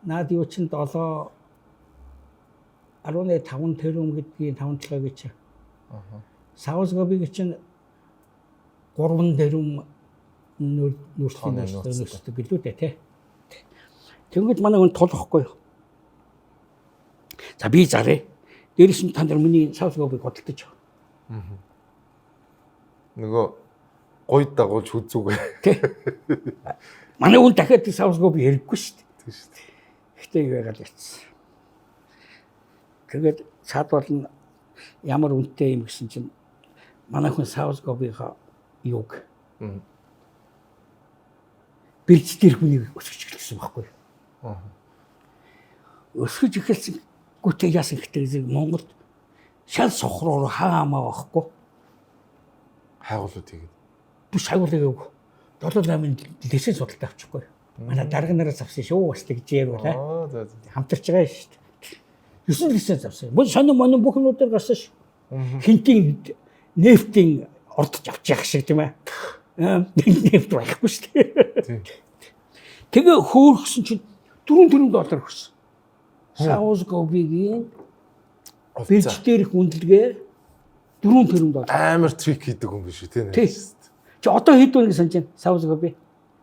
наад юу чин 7 10.5 тэрбум гэдгийн 5 толгой гэж. Аа. Саусгобиг чинь 3 тэрбум нүүрсний нүүрстэй гэлүү дээ тий. Тэнгүүд манай хүн тулахгүй. За би зарээ. Дээрээс нь та нар миний Саусгобиг худалдаж ав. Нөгөө гуй дагуулж хүзүүгээ. Тий. Манай хүн дахиад Саусгоби хэрэггүй шүү дээ. Тийм шүү дээ. Гэтэ юу яагаад яцсан. Тэгээд цаад болно ямар үнэтэй юм гэсэн чинь манай хүн Саусгобийнхаа юуг бирж дээр хүнийг өсгөж эхэлсэн байхгүй. Аа. Өсгөж эхэлсэн гүтээ яасан гэхдээ зэрэг Монголд шал сохроор хаамаа байхгүй. Хайгуулууд хийгээд. Биш хайгуулыг өгөө. 7-8-ын лесийн судалтай авчихгүй. Манай дарга нараас авсан шүү бас тэгж яриулаа. Аа за за. Хамтарч байгаа шүү дээ. 9 лесийн авсан. Мөн сонин монин бүх юмнуудаар гарсан шүү. Хинтийн нефтийн ордож авч явах шиг тийм ээ. Нефт байхгүй шүү дээ. Тийм. Тэгээ хөөргсөн чинь 4 тэрбум доллар өгсөн. Саусгобигийн бирж дээрх үнэлгээ 4 тэрбум доллар. Амар трик хийдэг хүн биш үү тийм Тий. Чи одоо хэд үнэ санаж байна? Саусгоби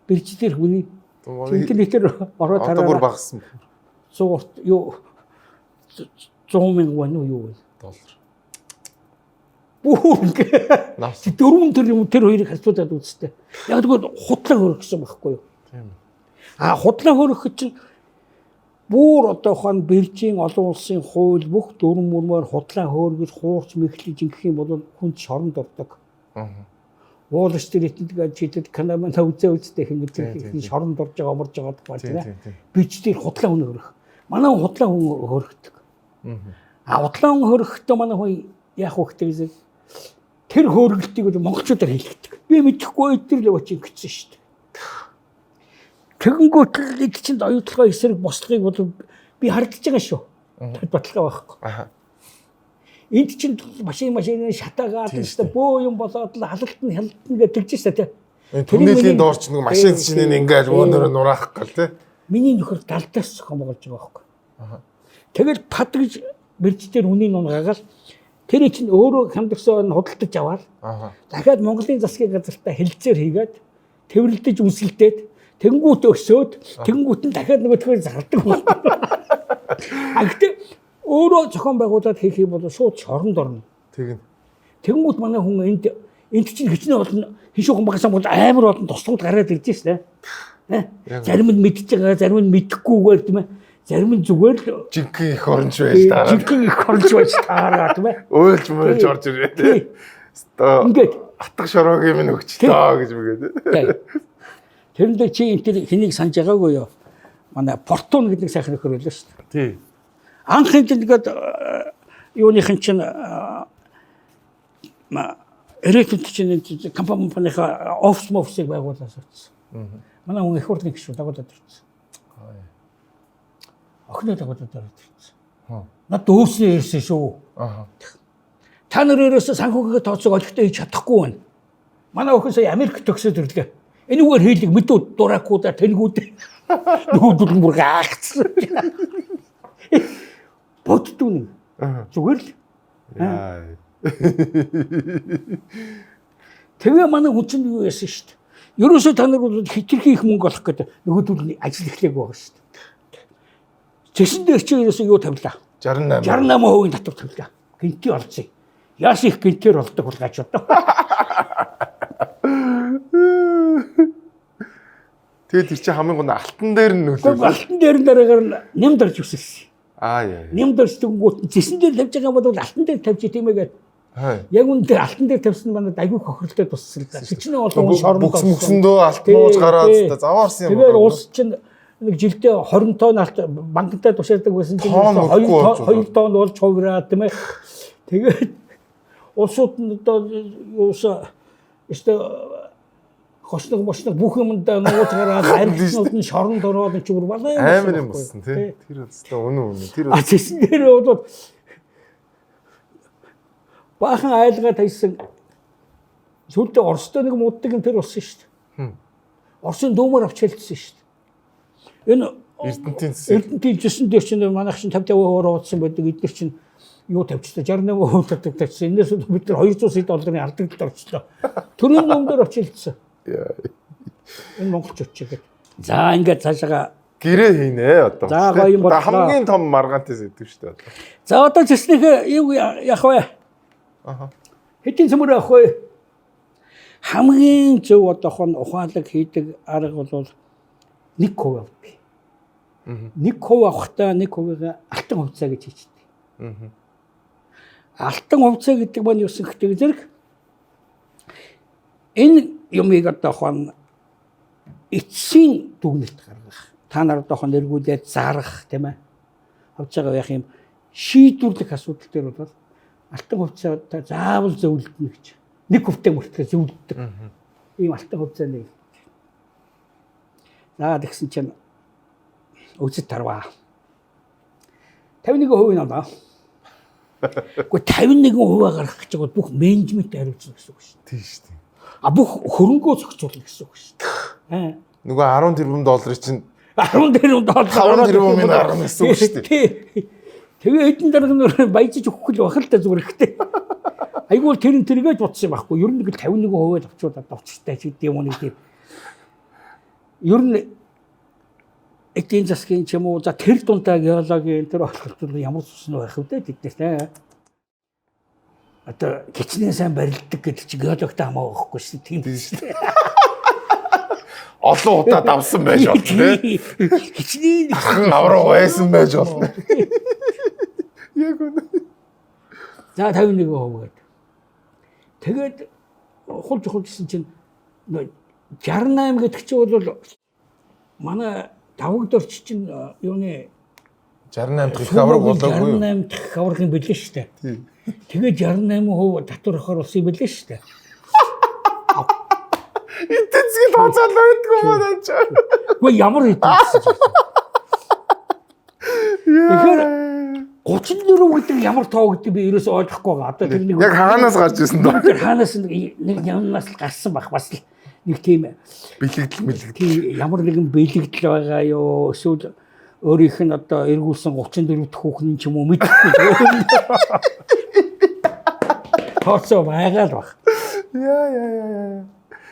бирж дээрх үний интернетээр ороод Одоо бүр хараа багассан 100 юу 100 мянга байна уу юу вэ? доллар. Бүр ингээ. Навс. 4 тэрбум тэр хоёрыг харьцуулаад үзтээ. Яг тэгвэл худлаа хөргсөн байхгүй юу? Тийм. А худлаа хөргөх чинь бүр одоо хон биржийн олон улсын хууль бүх дүрм мөрмөр худлаа хөөргөж хуурч мэхлэж ингэх юм бол хүн шоронд ордог. Аа. Уул Стритэнд гэж чидэд киномын үзээ үздэг ингэж Тийм, тийм, тийм. шоронд орж байгаа оморж байгаа тухай Тийм тийм тийм тийм. Бирж дээр худлаа хүн хөрөх. Манай хүн худлаа хүн хөрөгдөг. Аа. А худлаа хүн хөрөхдөө манай хүн яах вэ гэдэг тэр хөөргөлтийг бол монголчуудаар хийлгэдэг. Би мэдэхгүй өдөр л очиж ингэсэн шүү дээ. Тэгэнгүүт л эд чинь оюутлогоо эсрэг бослогыг бол би хардж байгаа шүү. Тэр баталгаа байхгүй. Аа. Энд чинь машин шатаагаад Тийм шүү дээ. Бөө юм болоод л халалт нь хялалт нь гэж тэгж шүү дээ. Энэ Тэр миний- түнэлийн доор ч нэг машин Тийм, чинь тийм. ингээл Тийм. өөнөрөө нураах гал тий. Миний нөхөр далдаас зохион байгуулж байгаа байхгүй. Аа. Тэгэл пад гэж бэрж дээр үнийг нунгагаал Тэр чинь өөрөө хямдгсоо нь худалдаж аваад дахиад Монголын засгийн газартаа хэлцээр хийгээд тэрвэрлдэж үнсэлдээд тэнгуут өсөөд тэнгуут нь дахиад нөгөөдхөөр зардаг байна. А гэхдээ өөрөө зохион байгуулад хийх юм бол шууд шоронд орно. Тэгнь. Тэнгуут манай хүн энд чинь хичнээн олон хишүүхэн багсан бол амар олон туслууд гараад ирж шнэ. Зарим нь мэдж байгаа, зарим нь мэдэхгүйгээр тийм ээ. Зарим нь зүгээр л жинхэнэ их оронч байж таараа. Жинхэнэ их оронч байж таараа тийм ээ. Уйлж муйлж орж ирээ тийм. Ингээд атга шороогийн минь өгчлөө гэж мэгээд. Тэрэн дээр чи энэ төр хэнийг санаж байгаагүй юу? Манай Портун гэдэг сайхан нөхөр байлаа шүү дээ. Тий. Анх энэ тэгээд юуныхын чинь Эрэтэнт чинь компани компанийнхаа офис мофисыг байгуулаад суудсан. Манай хүн их хурлын гишүүн дагуулад ирсэн. Охиноо дагуулад ороод ирсэн. Над өөснөө ирсэн шүү. Та нар ерөөсөө санхүүгийн тооцоог олигтой хийж чадахгүй байна. Манай охин сая Америк төгсөөд ирлээ. Энүүгээр хийлэг мэдүү дуракуудаа тэнгүүд. Нөгөөдөл нь бүр гайхацсан. Боддгүй нэг. Зүгээр л. Тэгээ манай хүн чинь юу яасан шүү дээ. Ерөөсөө та нар бол хитрхи их мөнгө олох гэдэг нөгөөдөл нь ажил эхлэегүй байгаа шүү дээ. Тэсэн дээр чи ерөөсөө юу тавилаа? 68. 68% татвар тавилаа. Гинти олцсон. Яас их гинтээр олдог бол гаж одоо. Тэгээд тэр чинь хамгийн гол нь алтан дээр нь нөлөөлсөн. Алтан дээр нь дараагаар нь нэм дарж өсөлсөн. Аа яа. Нэм дарж дүнгуут зэсэн дээр тавьж байгаа бол алтан дээр тавьж тийм ээ гэдэг. Яг үнэндээ алтан дээр тавьсан манад айгүй хохирлтой туссан л да. Хичнээн олон хүн шоронд Бүкс мөксөндөө алт нууж гараад заваарсан юм. Тэгээд улс чинь нэг жилдээ 20 тонн алт банктай тушаадаг байсан чинь 2 тонн болж хувраа тийм ээ. Тэгээд улсууд нь одоо юуса өстө хосног мошног бүх юмдаа нууж гараад архинууд нь шоронд ороод чи бүр балаа амар юм болсон тий. Тэр өстө үнэн үнэн. Тэр а тэсэн дээр бол баахан айлгаа тавьсан. Сүүлдээ Оростой нэг мууддаг юм тэр болсон шүү дээ. Оросын дүүмээр авч хэлсэн шүү дээ. Энэ Эрдэнтийн зэсэн. Эрдэнтийн зэсэн дээр чинь манайх чинь 50 50% ууцсан байдаг. Эдгээр чинь юу тавьчихлаа 68% татдаг тавьчихсан. Энээс бид нар 200 сая долларын алдагдлалд орчлоо. Төрийн нөм дээр авч хэлсэн. Энэ монголчууд ч гэдэг. За ингээд цаашаага гэрээ хийнэ одоо. За гоё юм боллоо. Хамгийн том маргаантай сэдв шүү дээ одоо. За одоо зэснийхээ юу яах вэ? Аха. Хэдийн цөмөр авах вэ? Хамгийн зөв одоохон ухаалаг хийдэг арга бол 1% авдаг. 1% авахдаа 1%-ийг алтан хувьцаа гэж хийчихдээ. Алтан хувьцаа гэдэг маань юусэн гэдэг зэрэг энэ юмыг одоохон эцсийн дүгнэлт гаргах. Та нар одоохон эргүүлээд зарах тийм ээ. Хувьцаагаа яах юм шийдвэрлэх асуудал дээр бол алтан хувьцаа заавал зөвлөднө гэж. 1% мөртлөө зөвлөддөг. Ийм алтан хувьцаа нэг. За тэгсэн чинь үзэд тарваа. 51% нь аваа. Гэхдээ 51% гаргах гэж байгаа бүх менежмент хариуцна гэсэн үг шүү дээ. Тийм шүү дээ. А бүх хөрөнгөө зохицуулна гэсэн үг шүү дээ. Нөгөө 10 тэрбум долларыг чинь 10 тэрбум доллар 5 тэрбумын гаргана гэсэн үг шүү дээ. Тэгээ хэдэн дарга нь баяжиж өгөхгүй л байх л та зүгээр ихтэй. Айгуул тэр нь тэргээд утсан юм байхгүй. Ер нь нэг 51% авчууд авчтай ч гэдэг юм уу нэг тийм. Ер нь эдийн засгийн ч юм уу за тэр дундаа геологийн тэр ойлголт ямар цус нь байх вэ тэд нар те. Одоо хичнээн сайн барилддаг гэдэг чи геологтой хамаагүй байхгүй шүү дээ. Тийм шүү дээ. Олон удаа давсан байж болно те. Хичнээн Ахын авраг байсан байж болно. Яг үнэ. За 51% гэдэг. Тэгээд хулж хулжсэн чинь 68 гэдэг чинь бол манай давагдорч чинь юуны 68 дахь их авраг болоогүй юу? 68 дахь авраг юм билээ шүү дээ. Тэгээд 68% татвар авахар болсон юм билээ шүү дээ. Эдийн засгийн тооцоолол байдгүй юм аа чи. Үгүй ямар эдийн засаг. Тэгэхээр 34 гэдэг ямар тоо гэдэг би ерөөсөө ойлгохгүй байгаа. Одоо тэр нэг яг хаанаас гарч ирсэн дөө? Тэр хаанаас нэг ямнаас л гарсан байх бас л нэг тийм бэлэгдэл мэлэгдэл. Тийм ямар нэгэн бэлэгдэл байгаа юу? Эсвэл өөрийнх нь одоо эргүүлсэн 34 дахь хүүхэн ч юм уу мэдэхгүй. Тооцоо байгаа л баг. Яа яа яа яа.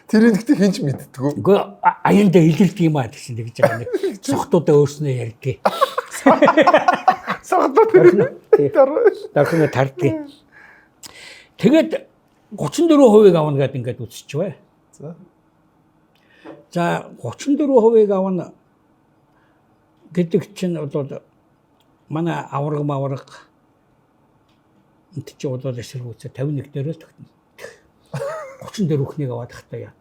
Тэрийг гэхдээ хинч мэддэггүй. Үгүй аяндаа илэрдэг юм аа гэсэн тэгж байгаа нэг сохтуудаа өөрснөө ярьдгийг. Согтуу тэр. Дархна тардгийг. Тэгээд 34%-ийг авна гэдээ ингээд үзчихвэ. За. За 34%-ийг авна гэдэг чинь бол манай авраг мавраг энд чи бол эсэргүүцээ 51 дээр л тогтно. 34-нийг аваад хата яа.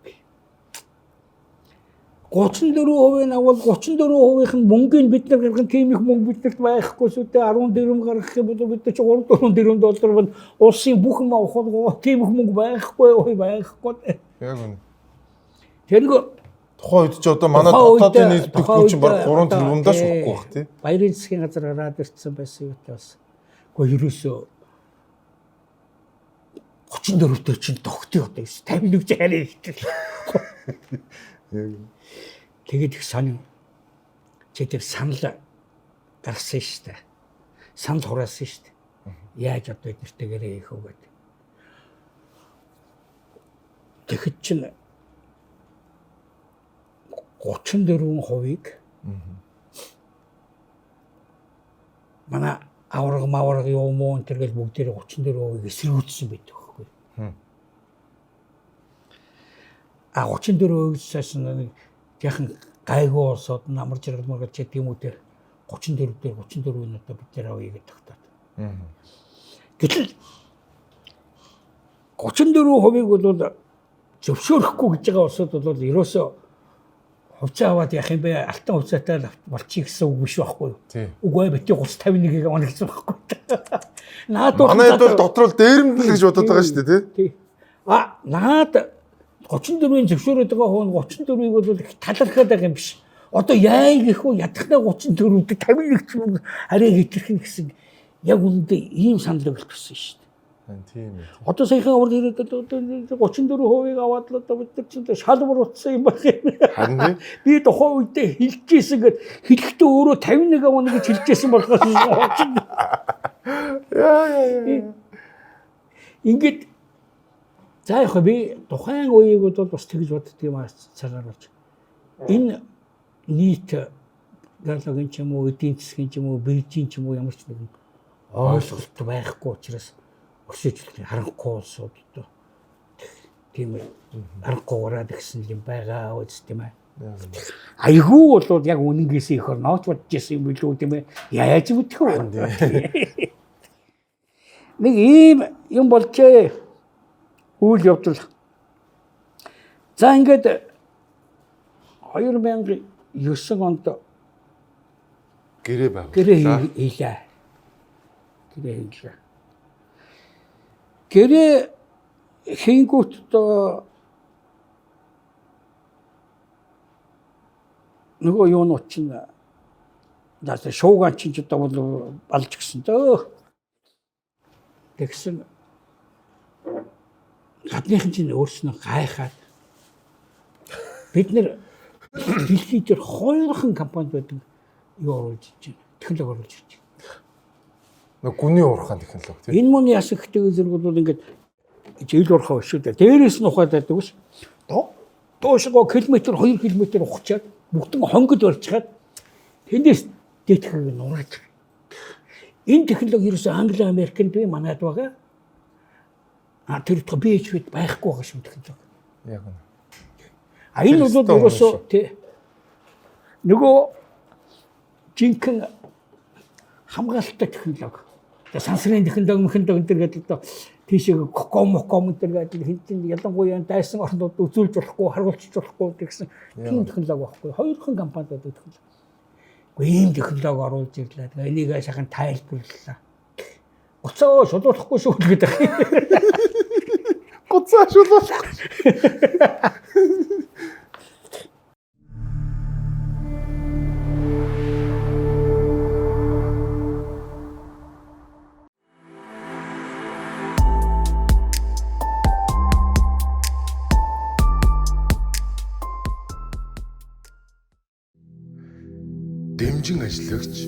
34% нь авал 34%-ийнх нь мөнгийг бид нар гарган тийм их мөнгө биднэрт байхгүй шүү дээ. 14 гаргах юм бол бид нар чи 3 4 4 доллар бол улсын бүх юм авах бол тийм их мөнгө байхгүй ой байхгүй. Яг үнэ. Тэр нөгөө Тухайн үед чи одоо манай дотоодын нийт чинь баг 3 тэрбумдаа шүүхгүй байх тий. Баярын засгийн газар гараад ирсэн байсан юу бас. Гэхдээ ерөөсөө 34 дээр чинь тогтё одоо 51 ч арай ихтэй. Яг. Тэгээд их сонин чи тэр санал гаргасан шүү дээ. Санал хураасан шүү дээ. Яаж одоо эднэртэй гэрээ хийх вэ гэдэг. Тэгэхэд чинь 34%-ийг манай авраг мавраг юм уу энэ төр гэл бүгдээрээ 34%-ийг эсэргүүцсэн байдаг байхгүй. А 34%-ээс нэг яхан гайгүй улсууд намар жаргал маргал ч гэдэг юм уу тэр 34 дээр 34-ийг одоо бид нэр авъя гэдэг тогтоод. Гэтэл 34%-ийг бол зөвшөөрөхгүй гэж байгаа улсууд бол ерөөсөө хувьцаа аваад яах юм бэ? Алтан хувьцаатай л болчих гэсэн үг биш байхгүй юу? Үгүй ээ, бити 30 51-ийг авна гэсэн байхгүй. Наад бол Манайд бол дотор л дээрэмдэл гэж бодод байгаа шүү дээ, тий? А наад 34-ийн зөвшөөрöd байгаа хүн 34-ийг бол их талархаад байгаа юм биш. Одоо яа гэх вэ? Ядахнаа 34-д 51 ч юм арай хэтэрхэн гэсэн яг үүндээ ийм санал өгөлтсөн шүү дээ. Тийм ээ. Одоо саяхан аврал ирээд одоо 34%-ийг аваад л одоо бид нар чинь шал буруутсан юм байх юм. Харин тий. Би тухайн үедээ хэлжсэн гэд хэлэхдээ өөрөө 51 авна гэж хэлжсэн болохоос 30. Яа яа яа. Ингээд за яг би тухайн үеийг бол бас тэгж боддөг юм аа цагаар болж. Энэ нийт диалогийн ч юм уу, эдийн засгийн ч юм уу, бийжийн ч юм уу ямар ч нэгэн ойлголт байхгүй учраас өсөж харанхуй улсууд одоо тийм харанхуй гараад ирсэн юм байгаа үст тийм ээ. Айгүй бол яг үнэнгээсээ их орнооч бодож исэн юм билүү тийм ээ. Яаж мэдэх вэ? Нэг ийм юм болжээ. Үйл явдал. За ингээд 2009 онд гэрээ байгууллаа. Гэрээ хийлээ. Гэрээ хийлээ. Гэрээ хийнгүүт одоо нөгөө юунууд чинь за шуугаан чинь ч одоо бол балж гисэн дөө. Тэгсэн гадныхан чинь өөрснөө гайхаад бид нэр дэлхий дээр хоёрхан компанид байдаг юу оруулж иж байна. Технологи оруулж иж байна. Нөгөө гүний уурхаан технологи тийм. Энэ мөн яасан гэхдээ зэрэг бол ингээд жил уурхаа шүү дээ. Дээрээс нь ухаад байдаг ус. Доошгоо километр 2 километр ухчаад бүгдэн хонгод барьчихад тэндээс дээтгэхийг нурааж. Энэ технологи ерөөсөө Англи, Америкт бий, манайд байгаа. А тэр утга BHV-д байхгүй байгаа шүү технологи. Яг үнэ. А энэ бол ерөөсөө тий нөгөө жинхэнэ хамгаалалттай технологи. Тэгээ сансрын технологи, мехнологи энэ төр гэдэг одоо тийшээ ком моком энэ төр гэдэг хинтэн ялангуяа дайсан орнууд үзүүлж болохгүй, харгуулчих болохгүй гэсэн тийм технологи байхгүй. Хоёрхан компанид байдаг технологи. Гэхдээ ийм технологи оруулж ирлээ. Тэгээ энийг сайхан тайлбарлалаа. Гоцоо шулуулахгүй шүү гэдэг. Гоцоо шулуулахгүй. Дэмжин ажиллагч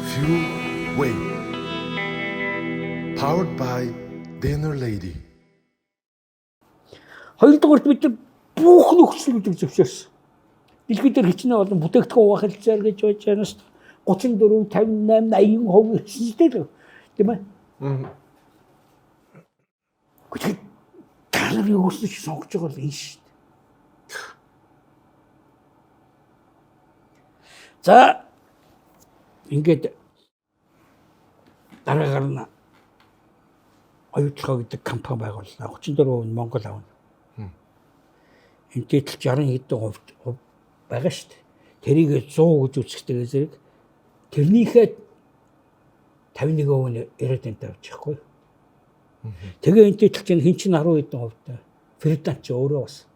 Few Way. Powered by Dinner Lady. Хоёрдугаарт бид нар бүх нөхцлүүдийг зөвшөөрсөн. Дэлхий дээр хичнээн олон бүтээгдэхүүн хуваах хэлцээр гэж байж байгаа нь 34, 58, 80% гэсэн ч тийм ээ. Тэгэхээр та нар юу гэсэн чи сонгож байгаа бол энэ шүү дээ. За ингээд дараагаар нь Оюутлогоо гэдэг компани байгууллаа. 34% нь Монгол авна. Энтэй тэл 60 хэдэн хувь байгаа шүү дээ. Тэрийг 100 гэж үзэхтэй зэрэг тэрнийхээ 51% нь Эрдэнэт авчихгүй. Тэгээ энтэй тэл чинь хэн чинь 10 хэдэн хувьтай. Фердан ч өөрөө бас.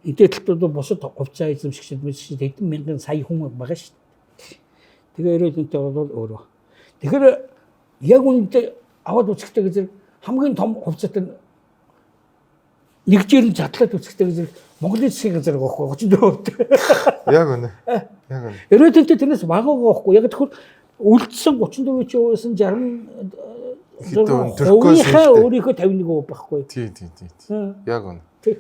Энтэй тэл бол бусад хувьцаа эзэмшигчид мэдшид хэдэн мянган сая хүн байгаа шүү дээ. Тэгээ Эрдэнэт бол өөрөө. Тэгэхээр яг үүндээ аваад үзэхтэй зэрэг хамгийн том хувьцаатай нэгжээр нь задлаад үзэхтэй зэрэг Монголын засгийн газар байгаа байхгүй 34%. Яг үнэ. Яг үнэ. Эрдэнэт тэрнээс бага байгаа байхгүй. Яг тэгэхээр үлдсэн 34%-аас нь 60 Хэдэн өөрийнхөө 51% байхгүй. Тий, тий, тий. Яг үнэ. Тий.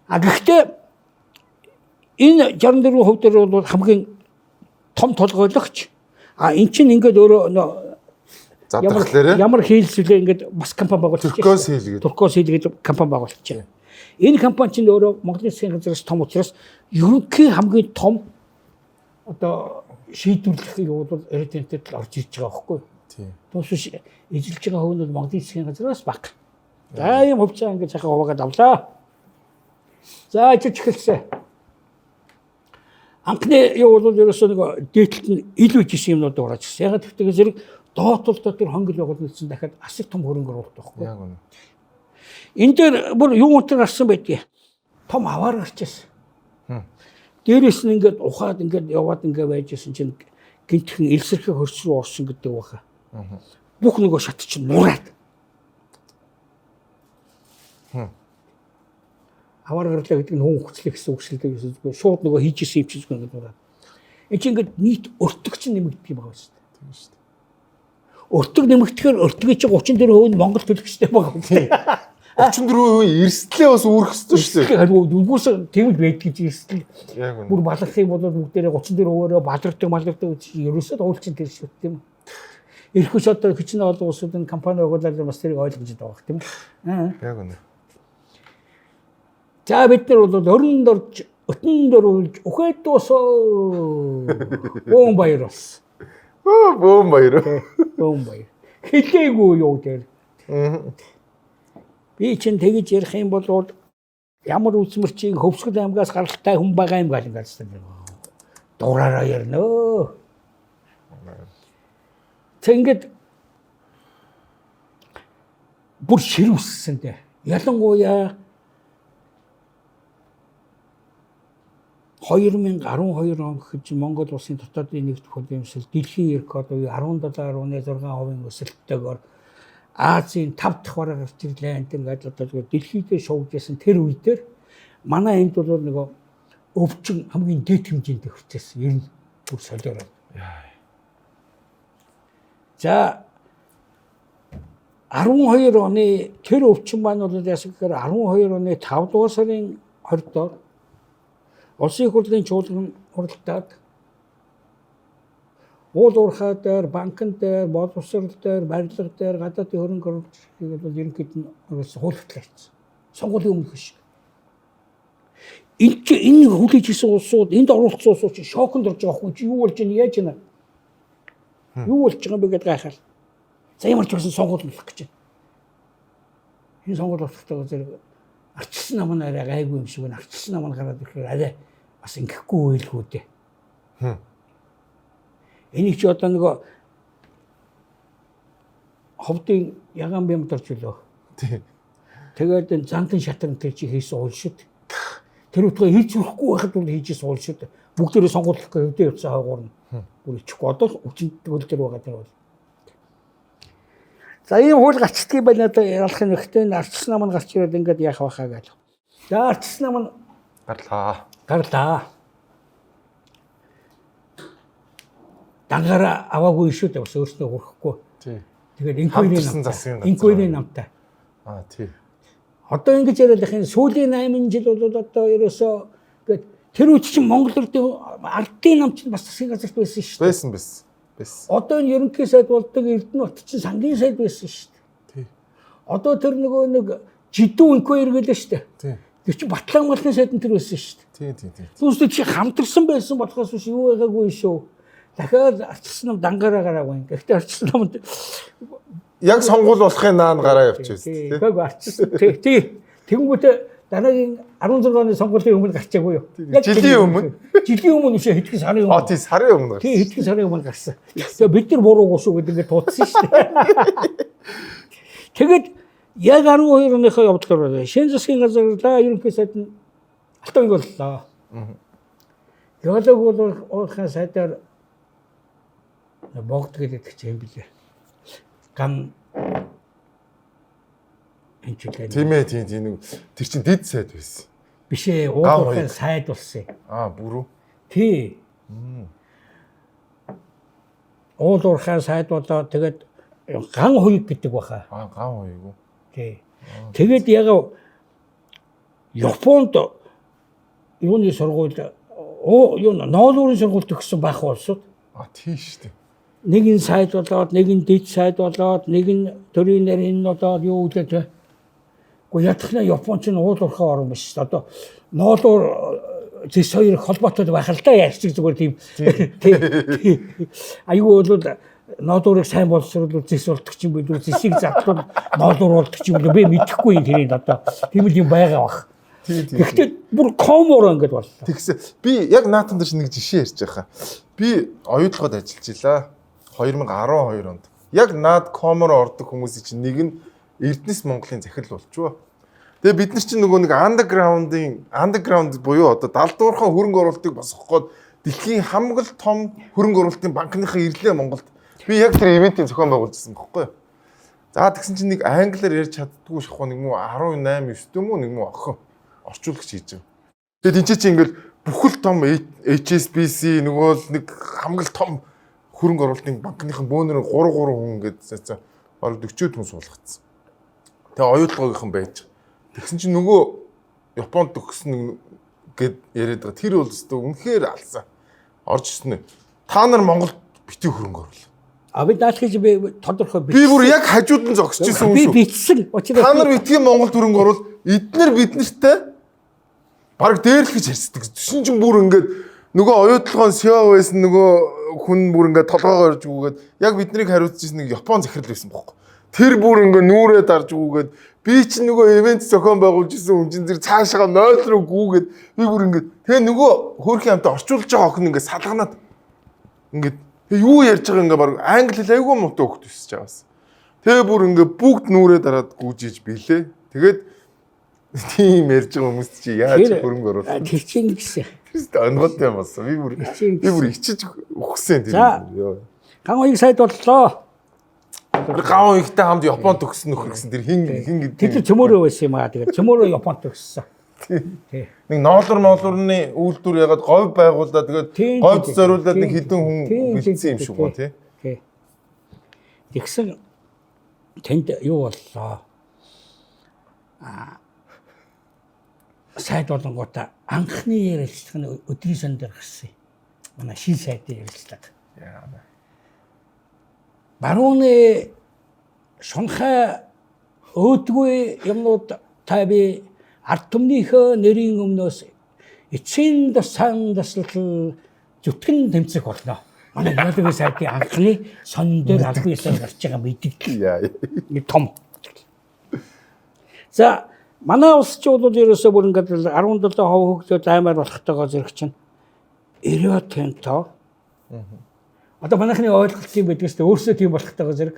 А гэхдээ энэ 64% дээр бол хамгийн том толгойлогч. А эн чинь ингээд өөрөө ямар хийлсвлээ ингээд бас компани байгуулчих. Туркос хэл гэдэг. Туркос хэл гэдэг компани байгуулчих. Энэ компани чинь өөрөө Монголын засгийн газраас том учраас ерөнхий хамгийн том одоо шийдвэрлэх юу бол Эрдэнэтэд л орж иж байгаа байхгүй. Тийм. Тус эзэлж байгаа хувь нь бол Монголын засгийн газраас бага. За ийм хувьцаа ингээд сайхан хуваагаад авлаа. За ажиллаж эхэлсэн. Анхны юу бол ерөөсөө нэг дээдлэлт нь илүү ижсэн юмнууд орж ирсэн. Яг тэгтээ зэрэг доод тал дотор хонгил байгуулсан дахиад асар том хөрөнгө оруулалт байхгүй. Яг үнэ. Энэ дээр бүр юу өнтер гарсан байдгийг. Том аваар гарч ирсэн. Дээрээс нь ингээд ухаад ингээд яваад ингээд байж исэн чинь гинтхэн элсэрхэг хөрс рүү орсон гэдэг баха. Бүх нөгөө шат чинь нураад. Аваар гарлаа гэдэг нь хүн хүчлэх гэсэн үг шүү дээ. Шууд нөгөө хийж исэн юм чинь зүгээр ингээд нураад. Энд чинь ингээд нийт өртөг чинь нэмэгдэх юм байгаа шүү дээ. Тийм шүү дээ. Өртөг нэмэгдэхээр өртөгийн чинь 34% нь Монгол төлөх хэрэгтэй байгаа юм. 34% эрсдлээ бас үүрэх ёстой шүү дээ. Харин үгүйс тийм л байдаг гэж эрсдэл. Яг үнэ. Бүр баларх юм бол бүгдээрээ 34%-аараа балардаг гэж ерөөсөө хуульчин тэр шүү дээ тийм. Эрхүүс одоо хичнээн олон улсуудын компани байгууллаар бас тэрийг ойлгож байгаа байх тийм. Яг үнэ. За бид нар бол өрөнд орж өтөнд оруулж үхээд дуусаа. Бөөн баяр болсон. Бөөн баяр. Бөөн баяр. Хэлээгүй юу дээр. Би чинь тэгж ярих юм бол ямар үзмэрчийн Хөвсгөл аймгаас гаралтай хүн байгаа юм гал ингээд дураараа ярина. Тэг ингээд бүр ширүүссэн дээ. Ялангуяа 2012 он гэхэд Монгол улсын дотоодын нэгдэх хөдөлмөрсөл дэлхийн рекорд буюу 17.6% өсөлттэйгээр Азийн 5 дахь бараг гарч ирлээ. Энэ ингээд одоо зүгээр дэлхийдээ шуугдсан тэр үе дээр манай энд бол нөгөө өвчин хамгийн дээд хэмжээнд хүрчээсэн. Ер нь бүр солиороо. За 12 оны тэр өвчин маань бол яасан гэхээр 12 оны 5 дугаар сарын 20 доор Улсын их хурлын чуулган хуралдаад уул уурхай дээр, банкн дээр, боловсрол дээр, барилга дээр, гадаадын хөрөнгө оруулалтыг бол ерөнхийд нь оруулсан хууль хөтлөгдсөн. Сонгуулийн өмнөх шиг. Энд чи энэ хүлээж исэн улсууд, энд оролцсон улсууд чи шоконд орж байгаа хгүй чи юу болж байна, яаж байна? Юу болж байгаа юм бэ гэдээ гайхал. За ямар ч байсан сонгуул болох гэж байна. Энэ сонгуул болохтойгоо зэрэг арчилсан нам нь арай гайгүй юм шиг байна. Арчилсан нам нь гараад ирэхээр арай бас ингэхгүй байлгүй дээ. Энийг чи одоо нөгөө ховдын ягаан бямд орж үлөө. Тийм. Тэгээд энэ зандан шатран тэр чи хийсэн уул шид. Тэр утгаа хийж өрөхгүй байхад бол хийж исэн уул шид. Бүгдээрээ сонгуулихгүй хөвдөө явцсан хойгуур нь. Бүр ичихгүй одоо л өвчин төгөл дээр байгаа тэр бол. За ийм хууль гарчдаг юм байна одоо ялах юм ихтэй арчилсан нам нь гарч ирээд ингээд яах вэ хаа гэж. За арчилсан нам нь Гарлаа. гарлаа. Дангаараа аваагүй шүү дээ бас өөрснөө хүрхгүй. Тийм. Тэгээд inquiry Хамтарсан засгийн газар. Inquiry намтай. Аа тий. Одоо ингэж яриад их энэ сүүлийн 8 жил бол одоо ерөөсөө гээд тэр үед чинь Монгол ардын нам чинь бас засгийн газарт байсан шүү дээ. Байсан байсан. Байсан. Одоо энэ ерөнхий сайд болдог Эрдэнэбат чинь сангийн сайд байсан шүү дээ. Тий. Одоо тэр нөгөө нэг жидүү inquiry гэлээ шүү дээ. Тий. Тэр чинь Батлан малын сайд энэ тэр байсан шүү дээ. Тий, тий, тий. Түүнээс чи хамтарсан байсан болохоос биш юу байгаагүй шүү. Дахиад арчилсан нам дангаараа гараагүй. Гэхдээ арчилсан намд Яг сонгуул болохын наан гараа явчихсан тий. Үгүй арчилсан. Тий, тий. Тэгэнгүүтээ дараагийн 16 оны сонгуулийн өмнө гарчаагүй юу? Яг Жилийн өмнө. Жилийн өмнө биш хэдхэн сарын А өмнө. тий сарын өмнө. Тий, хэдхэн сарын өмнө гарсан. Тэгээ бид нар буруугүй шүү гэдэг ингээд туудсан шүү дээ. Тэгээд яг 12 оныхоо явдлаар шинэ засгийн газар ерөнхий сайд нь Алтан боллоо. Геолог бол уулахын сайдаар богд гэдэг чинь юм билээ. Ган энэ ч үлээ. Тийм ээ, тийм тийм нэг тэр чин дид сайд байсан. Биш ээ, Ган уулахын хоёг. сайд болсон юм. Аа бүрүү. Тий. Уул уурхай сайд болоо тэгээд ган хуйг гэдэг баха. Аа ган хоёг уу. Тий. Тэгээд яг Японд юуны сургууль юу ноолуурын сургууль төгссөн байх улсууд А тий шүү дээ. нэг нь сайд болоод нэг нь дэд сайд болоод нэг нь төрийн нарийн болоод юу үлээ тэ. Гэхдээ ядахна Япон ч уул уурхай орн биш шүү дээ. Одоо ноолуур зэс хоёр холбоотой байх л да ярьчих зүгээр тийм. Тий. Аюу бол ноолуурыг сайн боловсруулвал зэс болдог ч юм билүү зэсийг задлал ноолуур болдог ч юм билүү би мэдэхгүй юм тэрийг одоо тийм л юм байгаа бах. Тий, тий. Гэхдээ бүр комор ингэж боллоо. Тэгсэн. Би яг наатан дээр нэг жишээ ярьж байгаа. Би оюутлогод ажиллаж илаа. 2012 онд. Яг наад комор ордог хүмүүсийн чинь нэг нь Эрдэнэс Монголын захирал болчихвоо. Тэгээ бид нар чинь нөгөө нэг underground-ын underground буюу одоо далдуурхан хөрөнгө оруулалтыг босгох гээд дэлхийн хамгийн том хөрөнгө оруулалтын банкныхаа ирлээ Монголд. Би яг тэр ивентийн зохион байгуулжсэн байхгүй юу? За тэгсэн чинь нэг англиар ярьж чаддгүй шахуу нэг мүү 18 9 юм уу нэг мүү охин орчуулагч хийж байгаа. Тэгээд энэ чинь ингээл бүхэл том HSBC нөгөө л нэг хамгийн том хөрөнгө оруулалтын банкныхан бөөнөр 3 3 хүн ингээд цаа бараг 40 хүн суулгацсан. Тэгээ оюутлогынхан байж. Тэгсэн чинь нөгөө Японд төгсөн гэд яриад байгаа. Тэр бол өстө үнэхээр алсан. Орж ирсэн нь. Та нар Монголд битгий хөрөнгө оруул. А би даалхиж би тодорхой Би бүр яг хажууд нь зогсож исэн хүн би шүү. бичсэн. Учир Та нар битгий Монголд хөрөнгө оруул. Эднэр бид нартай бараг дээрлэх гэж ярьцдаг. Тэсэн чинь бүр ингээд нөгөө оюутлогоон CEO байсан нөгөө хүн бүр ингээд толгоогоо орж өгөөд яг биднийг хариуцж ирсэн нэг Япон захирал байсан бохоо. Тэр бүр ингээд нүрээ дарж өгөөд би чинь нөгөө ивент зохион байгуулж исэн хүн чинь тэр цаашаа 0 руу гүүгээд би бүр ингээд тэгээ нөгөө хөөрхийн амтаа орчуулж байгаа охин ингээд салганаад ингээд тэгээ юу ярьж байгаа ингээд бараг англи хэл айгүй муутай хөхт өсөж байгаа бас. Тэгээ бүр ингээд бүгд нүрээ дараад гүүж иж билээ. Тэгээд тийм ярьж байгаа хүмүүс чи яаж хөрөнгө оруулах Тэр чинь гэсэн. тэр онгодтой юм болсон. Би бүр чинь би бүр ичиж үхсэн тэр. За. Йоо. Ган уяг сайд боллоо. Тэр гавн ихтэй хамт Японд төгссөн нөхөр гэсэн тэр хин хин Тэр гэдэг цөмөрөө байсан юм аа. Тэгээд цөмөрөө Японд төгссөн. Тий. нэг ноолор моолорны үйлдвэр ягаад говь байгуулаад тэгээд Тийм, говьд тийм, зориулаад нэг тийм, хідэн хүн тийм, бэлдсэн юм тийм, шиг гоо тий. Тий. Тэгсэн тэнд юу боллоо? Аа сайд болонгуудаа анхны ярилцлага нь өдрийн сон дээр гарсан юм. Манай шин сайдын ярилцлага. Яа. Барууны шунхай өөдгүй юмнууд та би ард түмнийхөө нэрийн өмнөөс эцсийн сан таслал зүтгэн тэмцэх болно. Манай геологийн сайдын анхны сон дээр албан ёсоор гарч байгаа мэдээлэл Яа. нэг том. За манай улс ч бол ерөөсөө бүр ингээд 17% хөгжөөд аймаар болохтойгоо зэрэг чинь 90 тэнто. Одоо манайхны ойлголт юм байдаг шүү дээ. Өөрсдөө тийм болохтойгоо зэрэг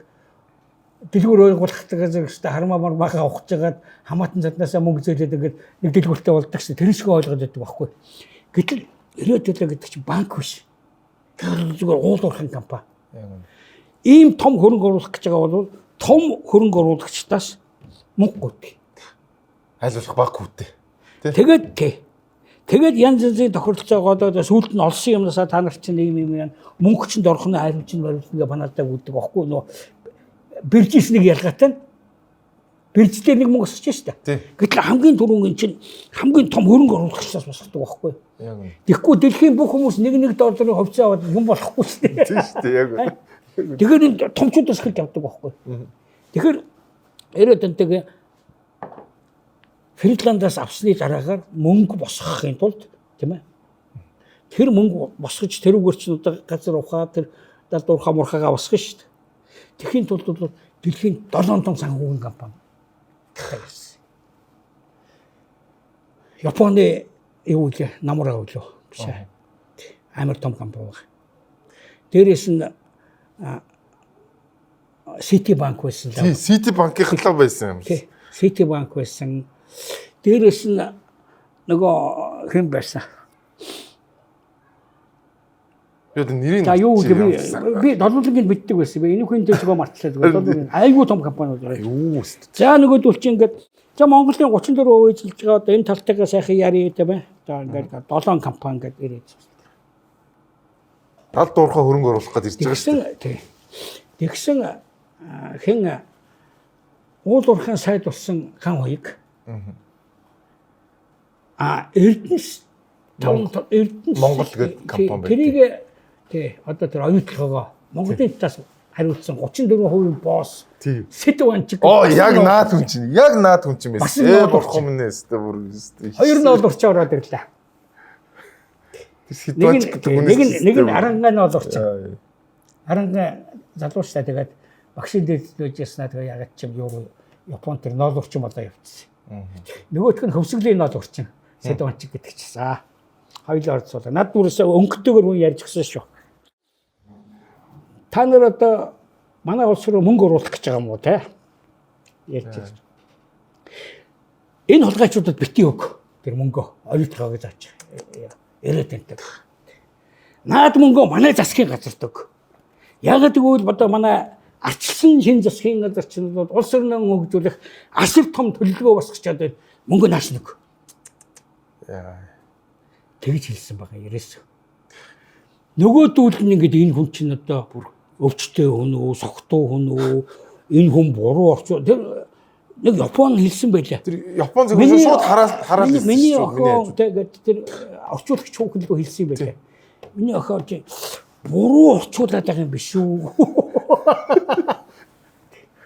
дэлгүүр ойлгохтойгоо зэрэг шүү дээ. Хармаа мармаагаа ухаж жагаад хамаатан заднаасаа мөнгө зээлээд ингээд нэг дэлгүүртэй болдог шүү дээ. Тэр шиг ойлгоод байдаг байхгүй. Гэтэл 90 төлөө гэдэг чинь банк биш. Тэр зүгээр уул уурхайн компани. Ийм том хөрөнгө оруулах гэж байгаа бол том хөрөнгө оруулагчдаас мөнгө гүйдэг. Аль болох баг хүүтэй. Тий. Тэгээд тий. Тэгээд янз янзын тохиролцоогоод одоо сүүлд нь олсон юмнасаа та нар чинь ийм юм юм мөнгө чинь дорхно хариуч нь бариулна гэж банаадаа гүйдэг байхгүй нөө биржээс нэг ялгаатай нь бирж дээр нэг мөнгө босгож штэ. Гэтэл хамгийн түрүүн чинь хамгийн том хөрөнгө оруулагчдаас босгодог байхгүй. Яг үнэ. Тэгэхгүй дэлхийн бүх хүмүүс нэг нэг долларын хувьцаа аваад юм болохгүй штэ. Тийм штэ яг үнэ. Тэгэхээр энэ томчуудаас эхэлж авдаг байхгүй. Тэгэхээр 90-ад Фридландаас авсны дараагаар мөнгө босгохын тулд тийм ээ. Тэр мөнгө босгож тэрүүгээр чинь одоо газар ухаа тэр далд уурхаа мурхаагаа босгоно шүү дээ. Тэхийн тулд бол дэлхийн 7 том санхүүгийн компани гарсан. Японы юу вэ? Намраа үлээ. Биш ээ. Амар том компани баг. Дээрээс нь City банк байсан л. Тийм City банкийн лав байсан юм. Тий. City банк байсан. Дээрээс нь нөгөө хэн байсан? Би одоо нэрийг За юу гэдэг би долларыг мэддэг байсан. Би энэ хүн дээр зүгээр мартлаа зүгээр. Айгүй том компаниуд байна. Юу өст. За нөгөөдөл чи ингээд за Монголын 34% эзэлж байгаа одоо энэ талтайгаа сайхан яри гэдэг байна. За ингээд 7 компани ингээд ирээд. Тал дуурхаа хөрөнгө оруулах гээд ирж байгаа шүү дээ. Тий. Тэгсэн хэн уул уурхайн сайд болсон Ган Хуйг. А Эрдэнэс Эрдэнэс Монгол гэдэг компани байдаг. Тэрийг тий одоо тэр оюутлогоо Монголын талаас хариуцсан 34% босс. Сэт Ванчиг. Оо яг наад хүн чинь. Яг наад хүн чинь байсан. Ээ бурхан минь өстө бүр өстө. 2-0 урчаа ороод ирлээ. Тэр Сэт Ванчиг гэдэг хүнээс нэг нь арангаа 0 урчаа. Арангаа залууштай тэгээд багшийн дээр лөөж яснаа тэгээ ягаад ч юм юу Япон тэр 0 урчин болоо явчихсан. Нөгөөх нь хөвсгөлийн 0 урчин. Сэт Ванчиг гэдэг чинь. За хоёулаа орцуулаа. Над бүрээсээ өнгөтэйгээр хүн ярьж гисэн шүү. Та нар одоо манай улс руу мөнгө оруулах гэж байгаа юм уу те? Ярьж байна. Энэ хулгайчуудад бити өг. Тэр мөнгө оюутлогоо гэж заач. Яриад таньдаг. Наад мөнгөө манай засгийн газарт өг. Яг тэгвэл одоо манай арчилсан шин засгийн газар чинь бол улс орноо хөгжүүлэх асар том төлөвлөгөө босгож чадаад мөнгө нааш нэг. Яа. Тэгж хэлсэн байгаа ерөөсөө. Нөгөөдүүл нь ингээд энэ хүн чинь одоо бүр өвчтэй хүн үү, согтуу хүн үү, энэ хүн буруу орчуу. Тэр нэг Япон хэлсэн байлаа. Тэр Япон зөвхөн шууд хараад хэлсэн. Миний охин тэгээд тэр орчуулагч хүүхэн лөө хэлсэн байлаа. Миний охин чи буруу орчуулад байгаа юм биш үү?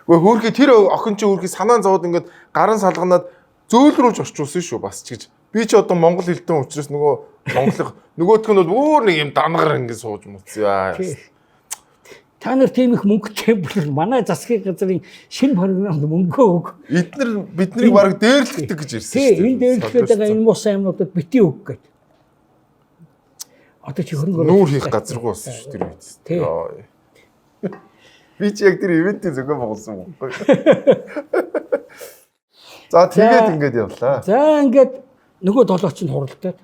Гэхдээ хөөрхий тэр охин чи хөөрхий санаан зовоод ингээд гарын салганаад зөөлрүүлж орчуулсан шүү бас ч гэж. Би чи одоо монгол хэлтэн учраас нөгөө монголын нөгөөх нь бол өөр нэг юм дангаар ингэ сууж муцъя. Та нар тийм их мөнгөтэй бүр манай засгийн газрын шинэ програмд мөнгөө өг. Эднэр биднийг бараг дээрлэхдэг гэж ирсэн шүү дээ. Энэ дээрлэхэд байгаа энэ муу сайн юмнуудад бити өг гээд. Одоо чи хөрөнгө нүүр хийх газаргүй болсон шүү тэр үед. Би чи яг тэр ивентийн зохион байгуулсан байхгүй. За тэгээд ингээд явлаа. За ингээд нөгөө долооч нь хуралдаад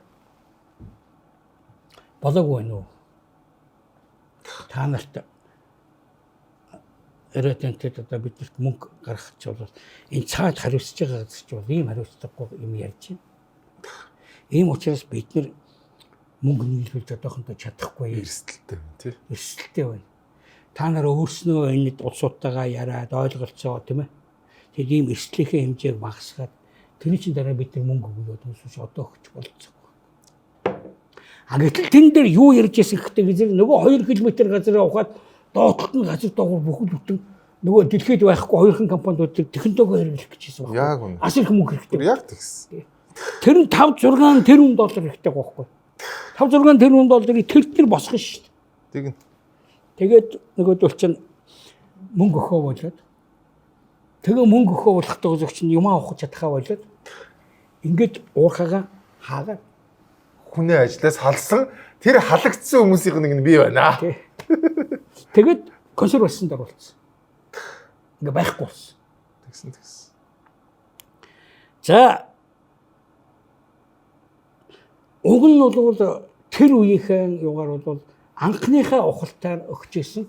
болоогүй байна уу? Та нарт эрэтэнтэд одоо биднэрт мөнгө гаргах ч бол энэ цаад хариуцж байгаа газар ч бол ийм хариуцлагагүй юм ярьж байна. Ийм учраас бид нар мөнгө нийлүүлж одоохондоо чадахгүй эрсдэлтэй байна тий. Эрсдэлтэй байна. Та нар өөрснөө энэ улсуудтайгаа яриад ойлголцоо тийм ээ. Тэгээд ийм эрсдлийнхээ хэмжээг багасгаад тэрний чинь дараа бид нар мөнгө өгөөд хүмүүсээс одоо өгч болцоогүй. А гэтэл тэн дээр юу ярьж байсан гэхдээ зэрэг нөгөө 2 км газараа ухаад доотлолт нь газар доогуур бүхэл бүтэн нөгөө дэлхийд байхгүй хоёрхан компаниудыг технологи хэрэглэх гэж байсан байхгүй. Яг үнэ. Асар их мөнгө хэрэгтэй. Яг тэгсэн. Тэр нь 5 6 тэрбум доллар хэрэгтэй байхгүй. 5 6 тэрбум долларыг тэр тэр босгоно шүү дээ. Тэгнь. Тэгээд нөгөөдөл чинь мөнгө өхөө болоод тэгээ мөнгө өхөө болохтой зөв чинь юмаа авах чадхаа болоод ингээд уурхагаа хаагаад хүний ажлаас халсан тэр халагдсан хүмүүсийн нэг нь би байна. Тэгээд консервацид оруулсан. Ингээ байхгүй болсон. Тэгсэн тэгсэн. За уг нь бол тэр үеийнхээ югаар бол анхныхаа ухалтаар өгч исэн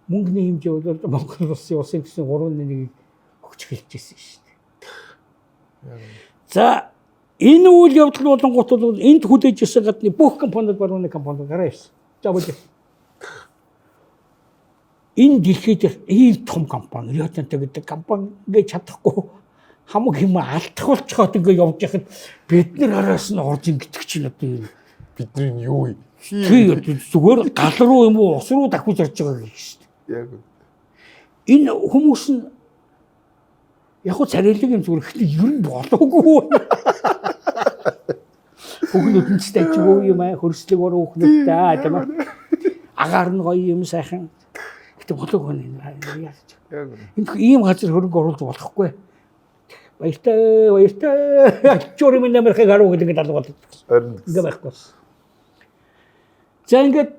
мөнгөний хэмжээ бол Монгол улсын улсын төсвийн 3.1-ийг өгч эхэлж исэн шүү дээ. За энэ үйл явдал болонгууд бол энд хүлээж исэн гадны бүх компаниуд барууны компаниуд гараа ирсэн. За болоо. Энэ дэлхий дээр ийм том компани Рио Тинто гэдэг компани ингээд чадахгүй хамаг юм алдах болцоход ингээд явж яхад бид нар араас нь орж ингэдэг чинь одоо юм Бидний юу юм? тий зүгээр гал руу юм уу ус руу дахиж орж байгаа гэх шүү дээ. Яг. Энэ хүмүүс нь яг хөө царайлаг юм зүгээр гэхдээ ер нь болоогүй. Хүүхнүүд нь ч дайчгүй юм аа хөрслөг ор хүүхнүүдтэй тийм ээ. Агаар нь гоё юм сайхан. Гэтэ болоогүй нэ яаж. Яг. Энд ийм газар хөрөнгө оруулж болохгүй. Баяртай баяртай. Ачуур минь амархыг харуу гэдэг ингээд алга болдог. Харин Ингээ байхгүй болсон. За ингээд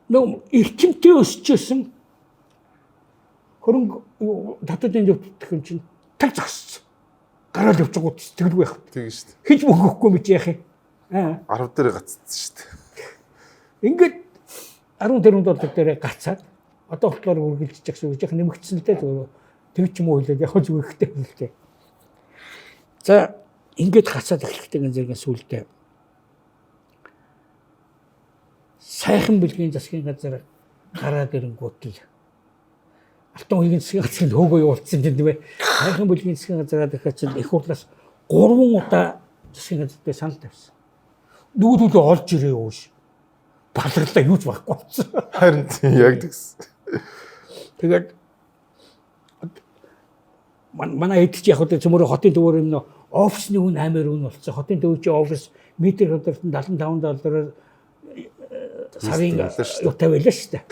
нөө эрчимтэй өсчихсэн хөрөнгө юу, татварын зөвтгөх юм чинь таг зогссон. Гараал явж байгаа сэтгэлгүй байх. тийм шүү дээ. Хич мөнгө өгөхгүй мэт яах юм. Аа. 10 дээр гаццсан шүү дээ. Ингээд 10 тэрбум доллар дээр гацаад одоо болохоор үргэлжлэж явах шиг яах нэмэгдсэн л дээ зүгээр тэг ч юм уу хэлээд яг зүгээр ихтэй хэлтэй. За ингээд гацаад эхлэхтэй гэн зэрэг сүулдэ сайхан бэлгийн засгийн газар гараад ирэнгүүт л Алтан үеийн засгийн газрын хөөгөө явуулсан юм тийм ээ. Сайхан бэлгийн засгийн газар гараад чинь их хурлаас 3 удаа засгийн газар дээр санал тавьсан. Нөгөөдөлөө олж ирээ өөш. Баларлаа юу ч байхгүй болсон. Харин тийм яг тэгсэн. Тэгээд манай эд чи яг хөө цөмөрө хотын төвөр юм нөө офисны үн амар үн болсон. Хотын төвч офис метр квадрат нь 75 доллараар сарын Байлаа шүү дээ. юутай байлаа шүү дээ.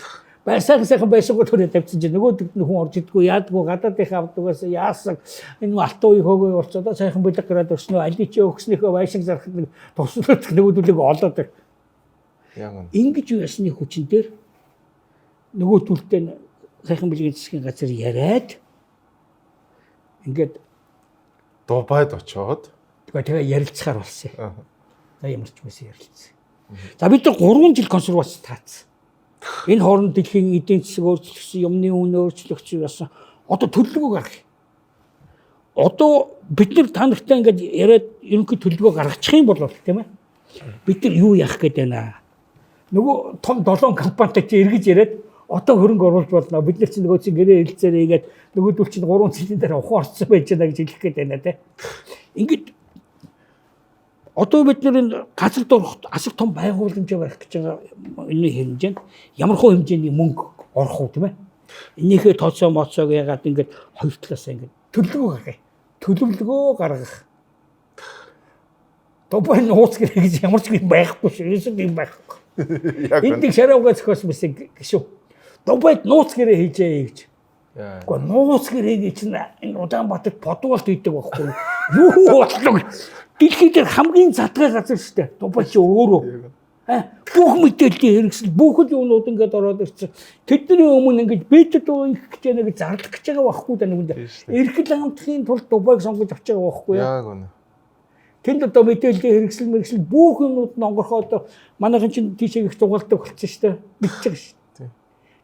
Бай сайхан сайхан байсангүй түрээ тавьсан чинь нөгөөдөг нь хүн орж идэггүй яадгүй гадаадынхаа авдагаас яасан энэ алтан үе хөөгөө явуулцаа одоо сайхан бэлэг гараад өрснөө али чи өгснийхөө байшин зархад нэг туслах нөгөөдөлийг олоод Яг үнэ. ингэж ясны хүчин дээр нөгөө төлтэй нь сайхан бэлгийн засгийн газар яриад ингээд Дубайд очоод тэгээ ярилцахаар болсон юм. Аа. За ямар ч байсан ярилцсан. За бид нар 3 жил консервац таацсан. Энэ хооронд дэлхийн эдийн засаг өөрчлөгдсөн, юмны үн өөрчлөгдсөн яасан. Одоо төлөвлөгөө гаргах. Одоо бид нар та нартай ингээд яриад ерөнхий төлөвлөгөө гаргачих юм бол тийм ээ. Бид нар юу яах гээд байна? Нөгөө том 7 компанитай чи эргэж яриад одоо хөрөнгө оруулж болно. Бид нар чинь нөгөө чинь гэрээ хэлцээрээ игээд нөгөөдөл чинь 3 жилийн дараа ухаан орсон байж байна гэж хэлэх гээд байна те. Ингээд одоо бид нар энэ газар дорох асар том байгууламжаа барих гэж байгаа энэ хэмжээнд ямар хуу хэмжээний мөнгө орох уу тийм ээ. Энийхээ тооцоо моцоог ягаад ингээд хоёр талаас ингээд төлөвлөгөө гаргая. Төлөвлөгөө гаргах. Дубай нууц гэрээ гэж ямар ч юм байхгүй шүү. Ерөөсөө юм байхгүй. Яг Энд үнэ. нэг шаравга зохиосон байсан гişүү. Дубайд нууц гэрээ хийжээ гэж. Яа. Гэхдээ нууц гэрээг чинь энэ Улаанбаатарт подволт хийдэг байхгүй юу? Юу боллоо? Дэлхий дээр хамгийн задгай газар шүү дээ. Дубай чи өөрөө. Аа, бүх мэдээллийн хэрэгсэл бүх л юмнууд ингээд ороод ирсэн. Тэдний өмнө ингээд бидэд ингэх гэж байна гэж зарлах гэж байгаа байхгүй да нүгэнд. Тийм шүү дээ. Эрхэл амтахын тулд Дубайг сонгож авч байгаа байхгүй юу? Яг үнэ. Тэнд одоо мэдээллийн хэрэгсэл мэрэгсэл бүх юмнууд нь онгорхоо одоо манайхан чинь тийшээ их дугаалдаг болчихсон шүү дээ. Мэдчихэж байгаа шүү дээ. Тийм.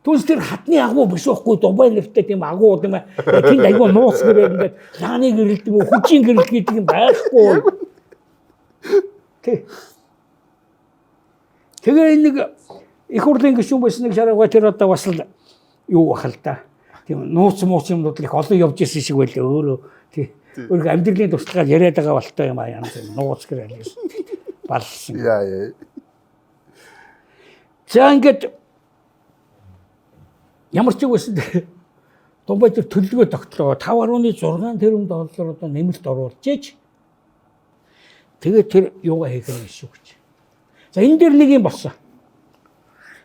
Түүнээс тэр хатны агуу биш байхгүй Дубай нэртэй тийм агуу тийм ээ. Тэнд айгүй нууц гэрээ ингээд лааны гэрэлдэг үү хүчийн гэрэл гэдэг юм байхгүй. Тэ. Тэгээ энэ нэг их хурлын гишүүн байсан нэг шараагаа тэр одоо бас л юу бах л да. Тийм нууц мууц юмнууд л их олон явж исэн шиг байлаа өөрөө. Тий. Өөрөө амьдралын туршлагаар яриад байгаа болтой юм а янз юм нууц гэрэл балсан. Яа яа. За ингээд ямар ч юм байсан Дубай дээр төлөвлөгөө тогтлоо 5.6 тэрбум доллар одоо нэмэлт оруулж иж тэгээд тэр юугаа хийх юм шүү гэж. За энэ дээр нэг юм болсон.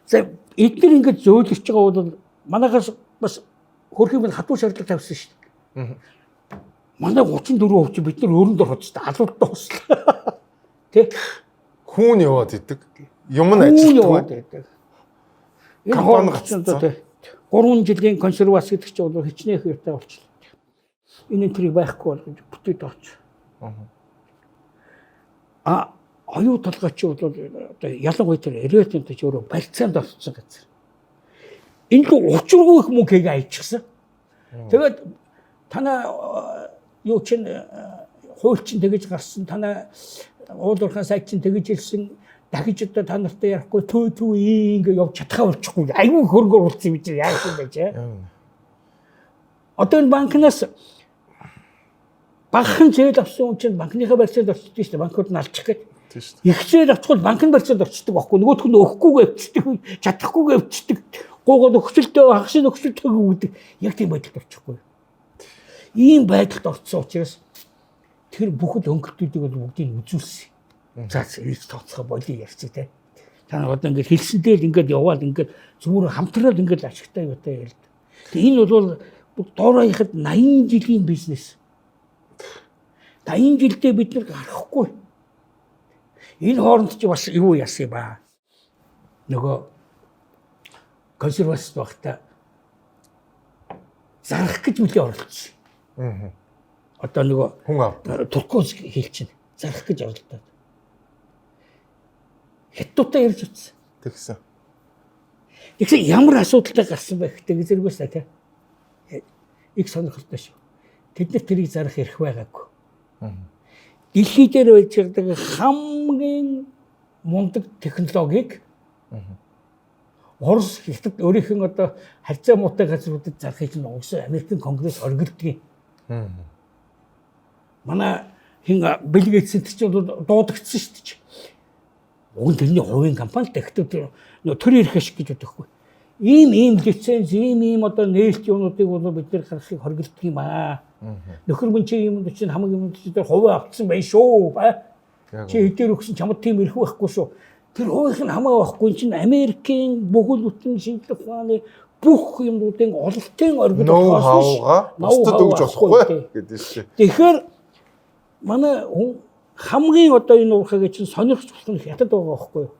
За эдгээр ингээд зөөлөж байгаа бол манайхаас бас хөрхийн минь хатуу шаардлага тавьсан шүү дээ. Манай 34% чи бид нар өрөнд орох хэрэгтэй алууд дууслаа. Тэ? Хүүн яваад идэг. Юм нь Хүүн ажилтгүй. яваад байдаг. Энэ Компани хооронд чинь гаццсан. одоо тэ 3 жилийн консервац гэдэг чинь бол хичнээн их юутай болчихлоо. Энэ тэрийг байхгүй болгож бүтээд орч. Аа. А оюу толгой чи бол одоо ялангуяа тэр Риотинто чи өөрөө барьцаанд орсон газар. Энэ л учиргүй их мөнгө хийгээ айчихсан. Тэгээд танаа юу чин хууль чин тэгэж гарсан, танаа уул уурхайн сайд чин тэгэж хэлсэн, Дахиж одоо та нартай ярихгүй төө төө ингээ явж чадхаа болчихгүй. Айгүй хөрөнгө оруулсан юм чи яах юм бэ чи? Одоо энэ банкнаас багахан зээл авсан хүн чинь банкныхаа барьцаанд орчдөг шүү дээ. Банкуд нь алчих гээд. Тийм шүү дээ. Их зээл авчихвал банкны барьцаанд орчдөг байхгүй. Нөгөөх нь өгөхгүйгээ өвчдөг, чадахгүйгээ өвчдөг. Гуугаад өгчлөлтөө хагас өгчлөлтөө гэдэг. Яг тийм байдалд орчихгүй. Ийм байдалд орсон учраас тэр бүхэл хөнгөлтүүдийг бол бүгдийг үзүүлсэн. За эрж тооцохоо болио ярьчих те. Та нар одоо ингээд хэлсэн дээр л ингээд яваал ингээд зүгээр хамтраад ингээд ашигтай юутай ярьд. Тэг энэ бол дор хаяхад 80 жилийн бизнес. 80 жилдээ бид нар гарахгүй. Энэ хооронд чи бас юу яасан юм ба? Нөгөө консерватив багта зарах гэж үлээ оролцсон. Аа. Одоо нөгөө Хүн ав. Туркуус хэл чинь зарах гэж оролдоод. Хятадтай ярьж утсан. Тэгсэн. Тэгсэн ямар асуудалтай гарсан бэ гэхдээ зэрэгээс та тий. Их сонирхолтой шүү. Тэд нар тэрийг зарах эрх байгаагүй. Дэлхий дээр байж байгаа хамгийн мундаг технологиг Орос Хятад өөрийнх нь одоо харьцаа муутай газруудад зарахыг нь угсаа Америкийн Конгресс оргилдгийг. Манай хин Билл Гейтс энэ чинь бол дуудагдсан шүү дээ. Уг нь тэрний хувийн компани л тэгэхдээ нөө төр ирэх ашиг гэж бодохгүй. Ийм ийм лиценз, ийм ийм одоо нээлт юмнуудыг бол бид нэр гаргахыг хоригддаг юм аа. Нөхөр мөн чи юм чинь хамаг юм чи дээр хувиа авцсан байх шүү. Яг Чи хэдээр өгсөн чамд тийм эрх байхгүй шүү. Тэр хувийнх нь хамаа байхгүй чинь Америкийн бүхэл бүтэн шинжлэх ухааны бүх юмнуудын ололтын оргил Ноу болохоос биш. хауга бусдад Ноу-хау өгж авахгүй, болохгүй тий. гэдэг шүү. Тэгэхээр манай хүн хамгийн одоо энэ уурхайг чинь сонирхч болох нь хятад байгаа байхгүй юу?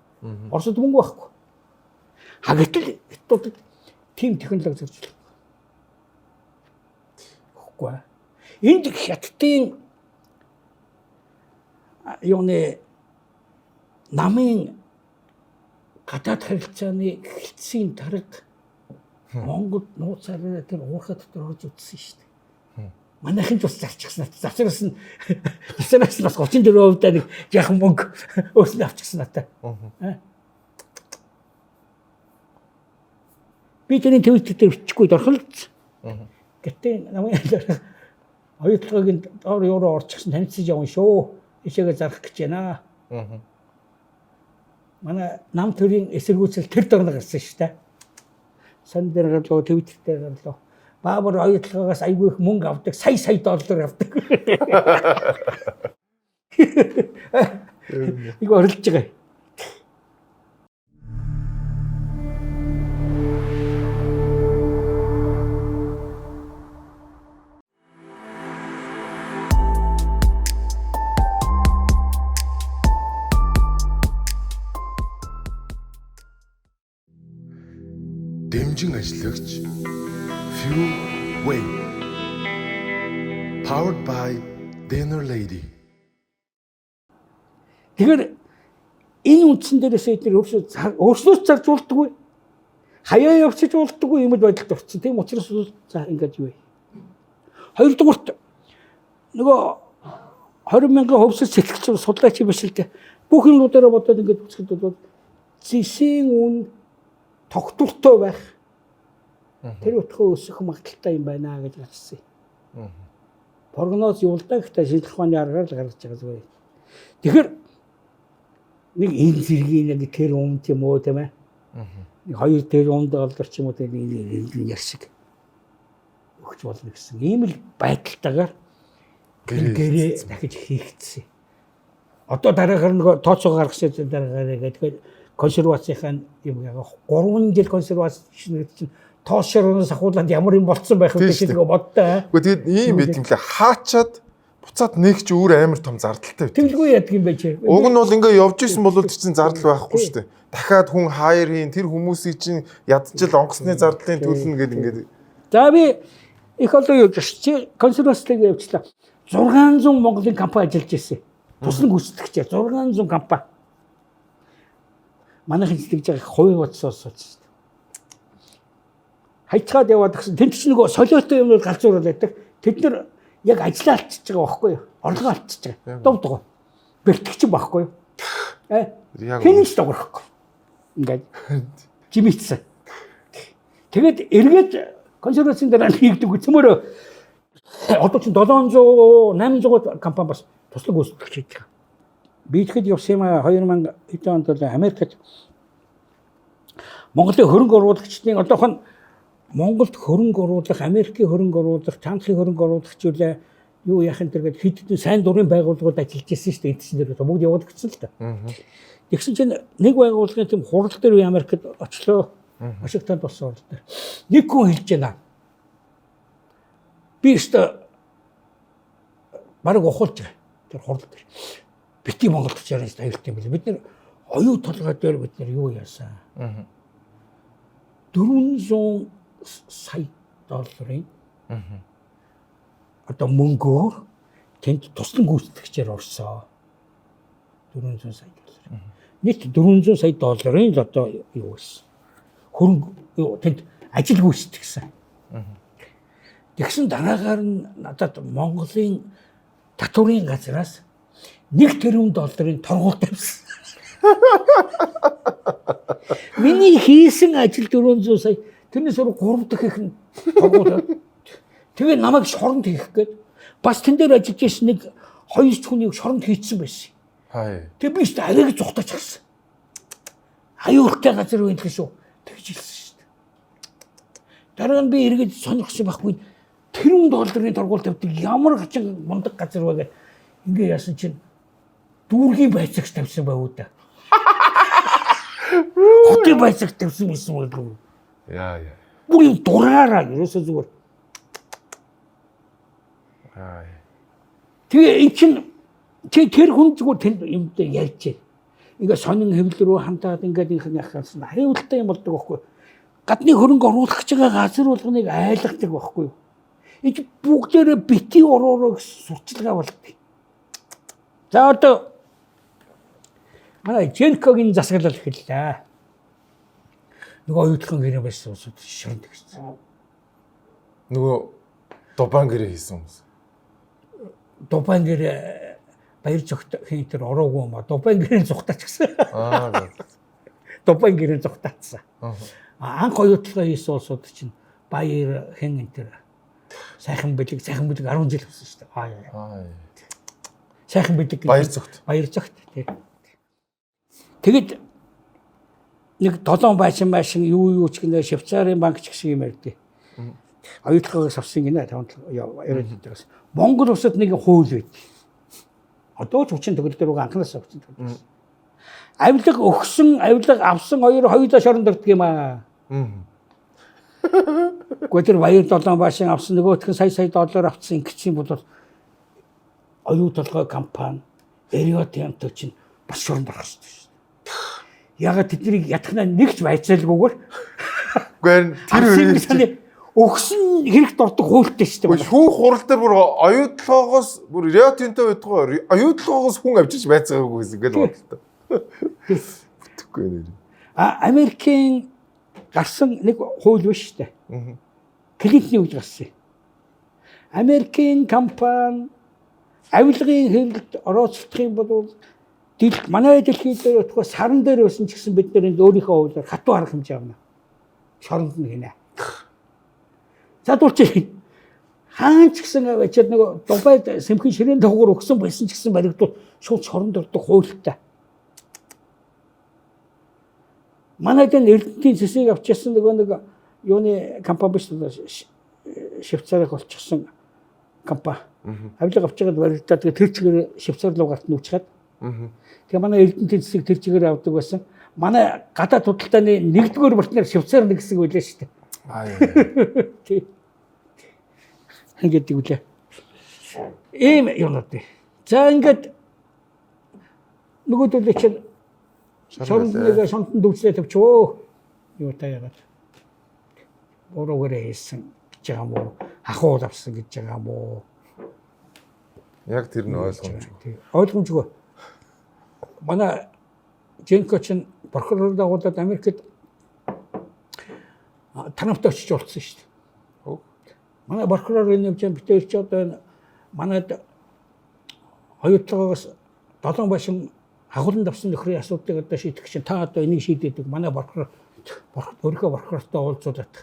Оросд мөнгө байхгүй. Ха гэтэл хятадд тийм технологи зөрчил. Үгүй. Энд хятадын юуны намын гадаад харилцааны хэлтсийн дарга Монгол нууцаараа тэр уурхай дотор орж үзсэн шүү дээ. Манайхан ч бас зарчихсан. Завсраас нь завсраас нь бас 34% даа нэг жаахан мөнгө өөрснөө авчихсан надаа. Би тэрний Twitter дээр бичихгүй дорхолцсон. Гэтэ намын дарга оюутлагын доор евро орчихсан танилцж явна шүү. Ишээгээ зарах гэж байна. Манай нам төрийн эсэргүүцэл тэр дорно гарсан шүү дээ. Сан дээр гарлаа, Twitter дээр гарлаа. Баабар оюутлагаас айгүй их мөнгө авдаг, сая сая доллар авдаг. Нэг орилж байгаа. Дэмжин ажиллагч Few Way. Powered by Dinner Lady. Тэгэхээр энэ үндсэн дээрээс эдгээр өөрсдөө өөрснөөс зарж болдгоо. Хаяа явчих болдгоо юм л байдалд орсон. Тийм учраас бол за ингэж юу вэ? Хоёрдугаарт нөгөө 20 мянган хөвсөл сэтгэгч судлаач юм биш л дээ. Бүх юмнуудаараа бодоод ингэж үзэхэд бол зэсийн үн тогтвортой байх. Тэр утгаа өсөх магадлалтай юм байна гэж гарсан. Прогноз юу л да гэхдээ шинжлэх ухааны аргаар л гаргаж байгаа зүгээр. Тэгэхээр нэг энэ зэргийн нэг тэр юм тийм үү тийм ээ. Нэг хоёр тэр юм доллар ч юм уу тийм энэ ярьсаг өгч болно гэсэн. Ийм л байдалтайгаар гэрээ дахиж хийгдсэн. Одоо дараагаар нөгөө тооцоо гаргасан дараагаар тэгээд консервацийнхаа юм яг 3 жил консервац гэдэг чинь тоос шороноос ахуулаад ямар юм болцсон байх вэ Тийм гэж нөгөө боддоо. Гэхдээ тэгээд ийм байт юм лээ. Хаачаад буцаад нэг ч өөр амар том зардалтай байт. Тэглгүй яадаг юм бэ чи. Уг нь бол ингээ явж исэн бол тэр чинь зардал байхгүй шүү дээ. Дахиад хүн хайр хийн тэр хүмүүсийг чинь ядчил онгоцны зардлын төлнө гэд ингээд За би их олон юу гэж чи консервацлыг явуулчлаа. 600 Монголын компани ажиллаж ирсэн. Туслан гүйцэтгэгчээр 600 компани. Манайхан зүтгэж байгаа хувийн бодсоос сууц. Хайцгаад яваад гисэн. Тэнд чинь нөгөө солиотой юмнууд галзуурал байдаг. Тэд нар яг ажиллаа алдчихж байгаа байхгүй юу? Орлогоо алдчихж байгаа. Дов доо. Бэлтгэж байхгүй юу? Яг Хэн ч догрох. Ингээд жимийцсэн. Тэгээд эргээд консервацийн дараа хийгдэг цөмөрөө одоо чинь 700 800 компани бас туслаг гүйцэтгэж хийдэг. Би тэгэхэд явсан юм аа 2000 хэдэн онд бол Америкт Монголын хөрөнгө оруулагчдын одоохон Монголд хөрөнгө оруулах, Америкийн хөрөнгө оруулах, Чандлын хөрөнгө оруулагч үлээ юу яах юм тэр гээд хэд хэдэн сайн дурын байгууллагууд ажиллаж ирсэн шүү дээ. Энд чинь тэр бүгд явуулагдсан л да. Тэгсэн чинь нэг байгууллагын тийм хурал дээр би Америкт очлоо. Вашингтонд болсон хурал дээр. Нэг хүн хэлж байна. Би өстө бараг ухуулж байгаа. Тэр хурал дээр. Бити Монголд очиараа аюултай юм билээ. Бид нэр оюу толгой дээр бид нэр юу яасан? 400 сая долларын одоо мөнгөөр тэнд туслан гүйцэтгэгчээр орсон. 400 сая доллар. Нийт 400 сая долларын л одоо юу байсан. Хөрөнгө юу тэнд ажил гүйцэтгсэн. Тэгсэн дараагаар нь надад Монголын татварын газраас 1 тэрбум долларын торгууль тавьсан. Миний хийсэн ажил 400 сая тэрнээс өөр 3 дахь их нь торгууль. Тэгээ намайг шоронд хийх гээд бас тэн дээр ажиллаж байсан нэг хоёр хүнийг шоронд хийцсэн байсан. Хай. Тэгээ би ч арайг зугтаач гасан. Аюултай газар үн гэх шүү. Тэгж хэлсэн шүү дээ. Дараа нь би эргээд сонирхсан байхгүй. Тэрүүн долларын торгуул тавьдаг ямар хачин мундаг газар вэ гэх ингээ яасан чинь дүүргийн байцаагч тавьсан байв уу да. Хотын байцаагч тавьсан байсан байлгүй. Яа яа. Бүр юм дураараа ерөөсөө зүгээр. Аа. Тэгээ эн чинь тэр хүн зүгээр тэнд юмдээ ярьж байна. Ингээ сонин хэвлэл рүү хандаад ингээд инх яхасан аюултай юм болдог байхгүй. Гадны хөрөнгө оруулах гэж байгаа газар болгоныг айлгадаг байхгүй юу? Энд бүгдээрээ бити ороороо гэсэн сурчлагаа болдог. За одоо манай Женкогийн засаглал эхэллээ. Нөгөө оюутлогын гэрээ байсан улсууд шоронд гэсэн. Нөгөө Дубан гэрээ хийсэн хүмүүс. Дубайн гэрээ баяр зогт хин тэр ороогүй юм а. Дубайн гэрээ зугтаач гэсэн. Аа. Дубайн гэрээ зугтаацсан. Анх оюутлогоо хийсэн улсууд чинь баяр хэн энэ тэр сайхан бэлэг 10 жил болсон шүү дээ. Аа. Сайхан бэлэг. Баяр зогт. Баяр зогт тий. Тэгэд нэг долоон байшин юу ч гинэ Швейцарын банк ч гэсэн юм ярьдээ. Оюутлогоос авсан гинэ таван яриад байдаг. Монгол улсад нэг хууль байд. Одоо ч хүчин төгөл дээр байгаа анханасаа хүчин төгөл. Авилга өгсөн, авилга авсан хоёр хоёулаа шоронд ордог юм аа. Гэхдээ тэр баяр долоон байшин авсан нөгөөх нь сая доллар авсан ингэсэн бол оюу толгой компани Рио Тинто чинь бас шоронд орох хэрэгтэй шүү дээ. Ягаад тэднийг ятгахнаа нэг ч байцаалгүйгээр Үгүй харин тэр үеийн өгсөн хэрэгт ордог хуультай шүү дээ. Шүүх хурал дээр бүр оюутлогоос бүр Рио Тинто байтугай оюутлогоос хүн авчирч байцаагаагүй гэсэн гэл бодлоо. Бүтэхгүй нэр. А Америкийн гарсан нэг хууль биш шүү дээ. Клинтны үед гарсан. Америкийн компани авилгын хэрэгт орооцолдох юм бол манай дэлхий дээр өтгөө саран дээр байсан ч гэсэн бид нэр өөрийнхөө хуулиар хатуу арга хэмжээ авна. Шоронд нь хийнэ. За дурч хаан ч гэсэн авчиад нөгөө Дубайд сэмхэн ширээн доогуур өгсөн байсан ч гэсэн баригдвал шууд шоронд ордог хуультай. Манайд энэ Эрдэнэтийн цэсийг авчирсан нөгөө нэг юуны компани биш Швейцарыг олчихсон компани. Авилга авчигаад баригдаад тэгээ тэр чигээр Швейцар руу гарт нүүчгээд. Тэгээ манай Эрдэнэтийн цэсийг тэр чигээр авдаг байсан. Манай гадаад худалдааны нэгдүгээр партнер Швейцар нэг хэсэг байлаа шүү дээ. Аа. Тий. Ингээд үлээ. Ийм юмнууд. За ингээд нөгөөдөлөө чинь шоронд нэг шонтон дүүцлээ тавьчихөө. Юу та яагаад. Буруугаараа хийсэн гэж байгаа юм уу? Хахуул авсан гэж байгаа юм уу? Яг тэр нь ойлгомжгүй. Ойлгомжгүй. Манай Женко чинь прокурор дагуулад Америкт Трамптай очиж уулзсан шүү дээ. Манай прокурор энэ юм чинь битээр чи одоо манайд оюутлогоос долоон байшин Агуулan давсан нөхрийн асуудлыг одоо шийдэх чинь та одоо энийг шийдээдэг манай борхор өөрийнхөө борхортой уулзуулаад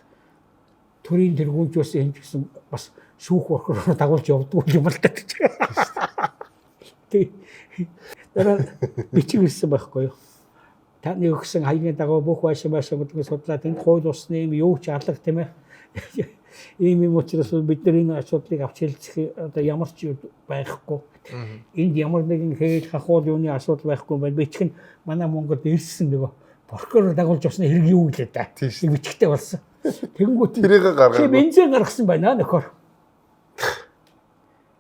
төрийн тэргүүнжээс энэ ч гэсэн бас шүүх борхороор дагуулж явдгүй юм л та гэж. Тэг. Дараа бичиг ирсэн байхгүй юу? Таны өгсөн хаягийн дагуу бүх байшин байшин гэдгийг судлаад энд хууль усны юм юу ч алга тийм ээ. Ийм юм учраас бид нар энэ асуудлыг авч хэлцэх одоо ямар ч юу байхгүй. Энд ямар нэгэн хээл хахуул юуны асуудал байхгүй байна. Бичиг нь манай Монголд ирсэн нөгөө прокурор дагуулж явсны хэрэг юу гэлээ да. Нэг бичгтэй болсон. Тэгэнгүүт тэрийг гаргаад бензин гаргасан байна нөхөр.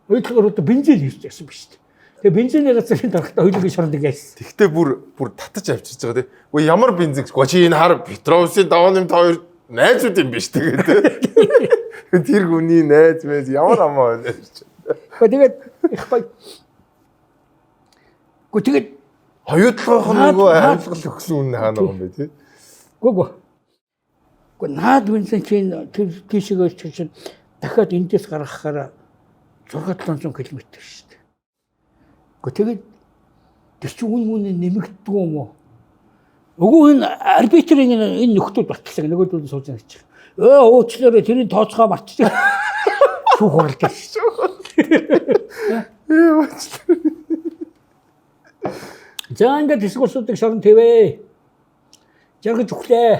Ойлгохоор одоо бензин ирж байсан биз дээ. Тэгээ бензиний газрын дарахтаа хоёулын шоронд яасан. Тэгтээ бүр татаж авчирч байгаа тий. Үгүй ямар бензин гэхгүй чи энэ хар Петровсын 582 найзууд юм биш тэгээд тий. Тэр хүний найз мэз ямар амаа байна гэж. Гэхдээ тэгээд их бай. Гэхдээ тэгээд хоёудлогоох нь нөгөө хариуцлага өгсөн үн хаана байгаа юм бэ тий. Үгүй. Гэхдээ наад бензин чинь тэр тийшээ чинь дахиад эндээс гаргахаараа 6-700 км шүү дээ. Гэхдээ тэгээд тэр чинь үн үн нэмэгддэг юм уу? Үгүй энэ арбитрийн энэ нөхдүүд батлсан нөгөөдүүд сууж байгаа гэж. Уучлаарай тэрийн тооцоогоо мартчих. Шүүх хурал дээр шүү. Уучлаарай. За ингээд хэсэг улсуудыг шорон твэ. Жаргаж өглөө.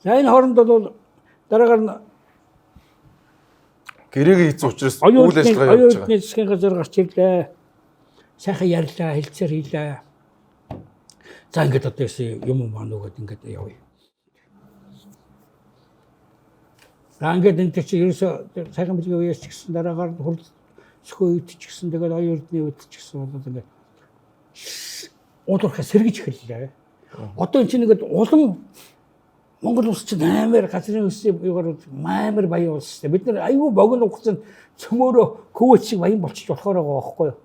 За энэ хооронд бол дараагаар нь гэрээгээ хийсэн учраас үйл ажиллагаа явуулж байгаа. Оюутны засгийн газар гарч ирлээ. Сайхан ярьлаа, хэлцээр хийлээ. За ингээд одоо юм маань үгээд ингээд явъя. За ингээд энэ чи ерөөсөө сайхан бэлгийн үеэс ч гэсэн дараагаар хурл сөхөө үед ч гэсэн тэгээд оюун эрдний үед ч гэсэн бол ингээд уулуурхаа сэргэж эхэллээ. Одоо энэ чинь ингээд улам Монгол улс чинь амар газрын өссөн юугаар амар баян улс шүү дээ. Бид нар айгүй богино хугацаанд цөмөөрөө Кувейт шиг баян болчих болохоор байгаа байхгүй юу?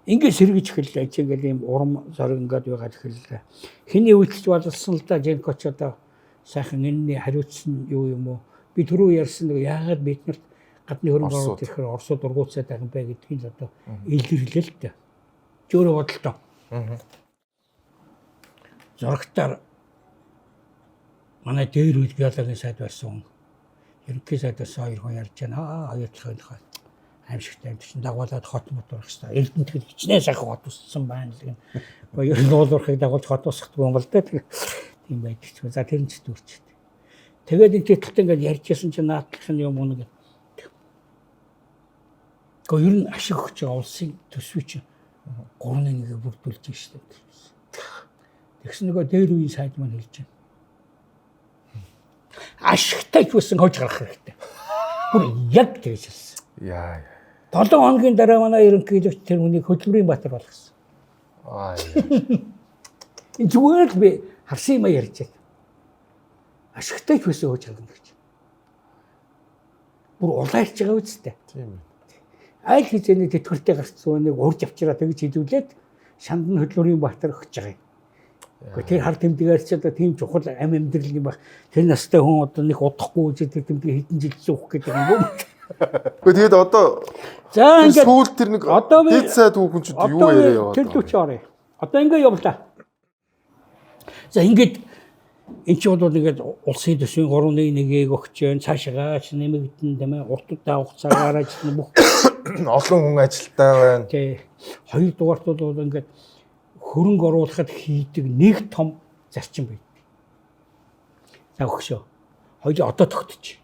Ингээд сэргэж эхэллээ. Чи ингээд ийм урам зориг ингээд байгаад эхэллээ. Хэний үйлчлж бололсон л да Женкоч одоо сайхан энэний хариуцсан юу юм уу? Би түрүү ярьсан нэг яагаад бид нарт гадны хөрөнгө оруулалт ирэхээр Оросууд ургууцаад байгаа юм бэ гэдгийг л одоо илэрлээ л дээ. Чи өөрөө бодолтой. Зурагтаар манай дээр үед геологийн сайд байсан. Ерөнхий сайд байсан хоёр хүн ярьж байна. Аюултай хаа аимшигтай юм чинь дагуулад хот мот урах хэрэгтэй. Эрдэнэт хичнээн сайхан хот уссан байна л гэн. Гэхдээ ер нь уулуурхыг дагуулж хот усхдаггүй юм бол дээ. Тийм байдаг ч. За тэр нь ч дүүрч. Тэгээд энэ тэтэлтэй ингээд ярьж исэн чинь наадлах нь юм уу гэх. Гэхдээ ер нь ашиг өгч байгаа улсын төсвийг чинь 3.1-ийг бүрдүүлж штэ. Тэгсэн нөгөө дээр үеийн сайд маань хэлж байна. Ашигтай ч байсан хож гарах хэрэгтэй. Бүр яг тэгж хэлсэн. Яа. 7 хоногийн дараа манай ерөнхийлөгч тэр хүнийг хөдөлмөрийн баатар болгосон. Аа. Энэ зүгээр л би харсан юм а ярьж байна. Ашигтай ч байсан хож гаргана гэж. Бүр улаарч байгаа үстэй. Тийм ээ. Аль хэзээний тэтгэвртэй гарцсан нэг урж авчираа тэгж хилүүлээд шанд нь хөдөлмөрийн баатар өгч байгаа юм. Гэхдээ тэр хар тэмдгээр ч одоо тийм чухал ам амьдрал юм байх. Тэр настай хүн одоо нэг удахгүй үжи тэр тэмдгийг хэдэн жил зүүх гэдэг юм бүү. Гэхдээ тэгээд одоо за ингээд сүүл тэр нэг одоо дэд сайд хүүхэн ч юу яриа яваад. Тэр лүү чи орё. Одоо ингээд явлаа. За ингээд энэ ч бол ингээд улсын төсвийн 3.1-ийг өгч जैन цаашгаа ч нэмэгдэн тийм ээ урт удаа хугацаагаар ажиллана бүх олон хүн ажилтаа байна. Тий. Хоёр дугаарт бол ингээд хөрөнгө оруулахад хийдэг нэг том зарчим байдаг. За өгшөө. Хоёул одоо тогтчих.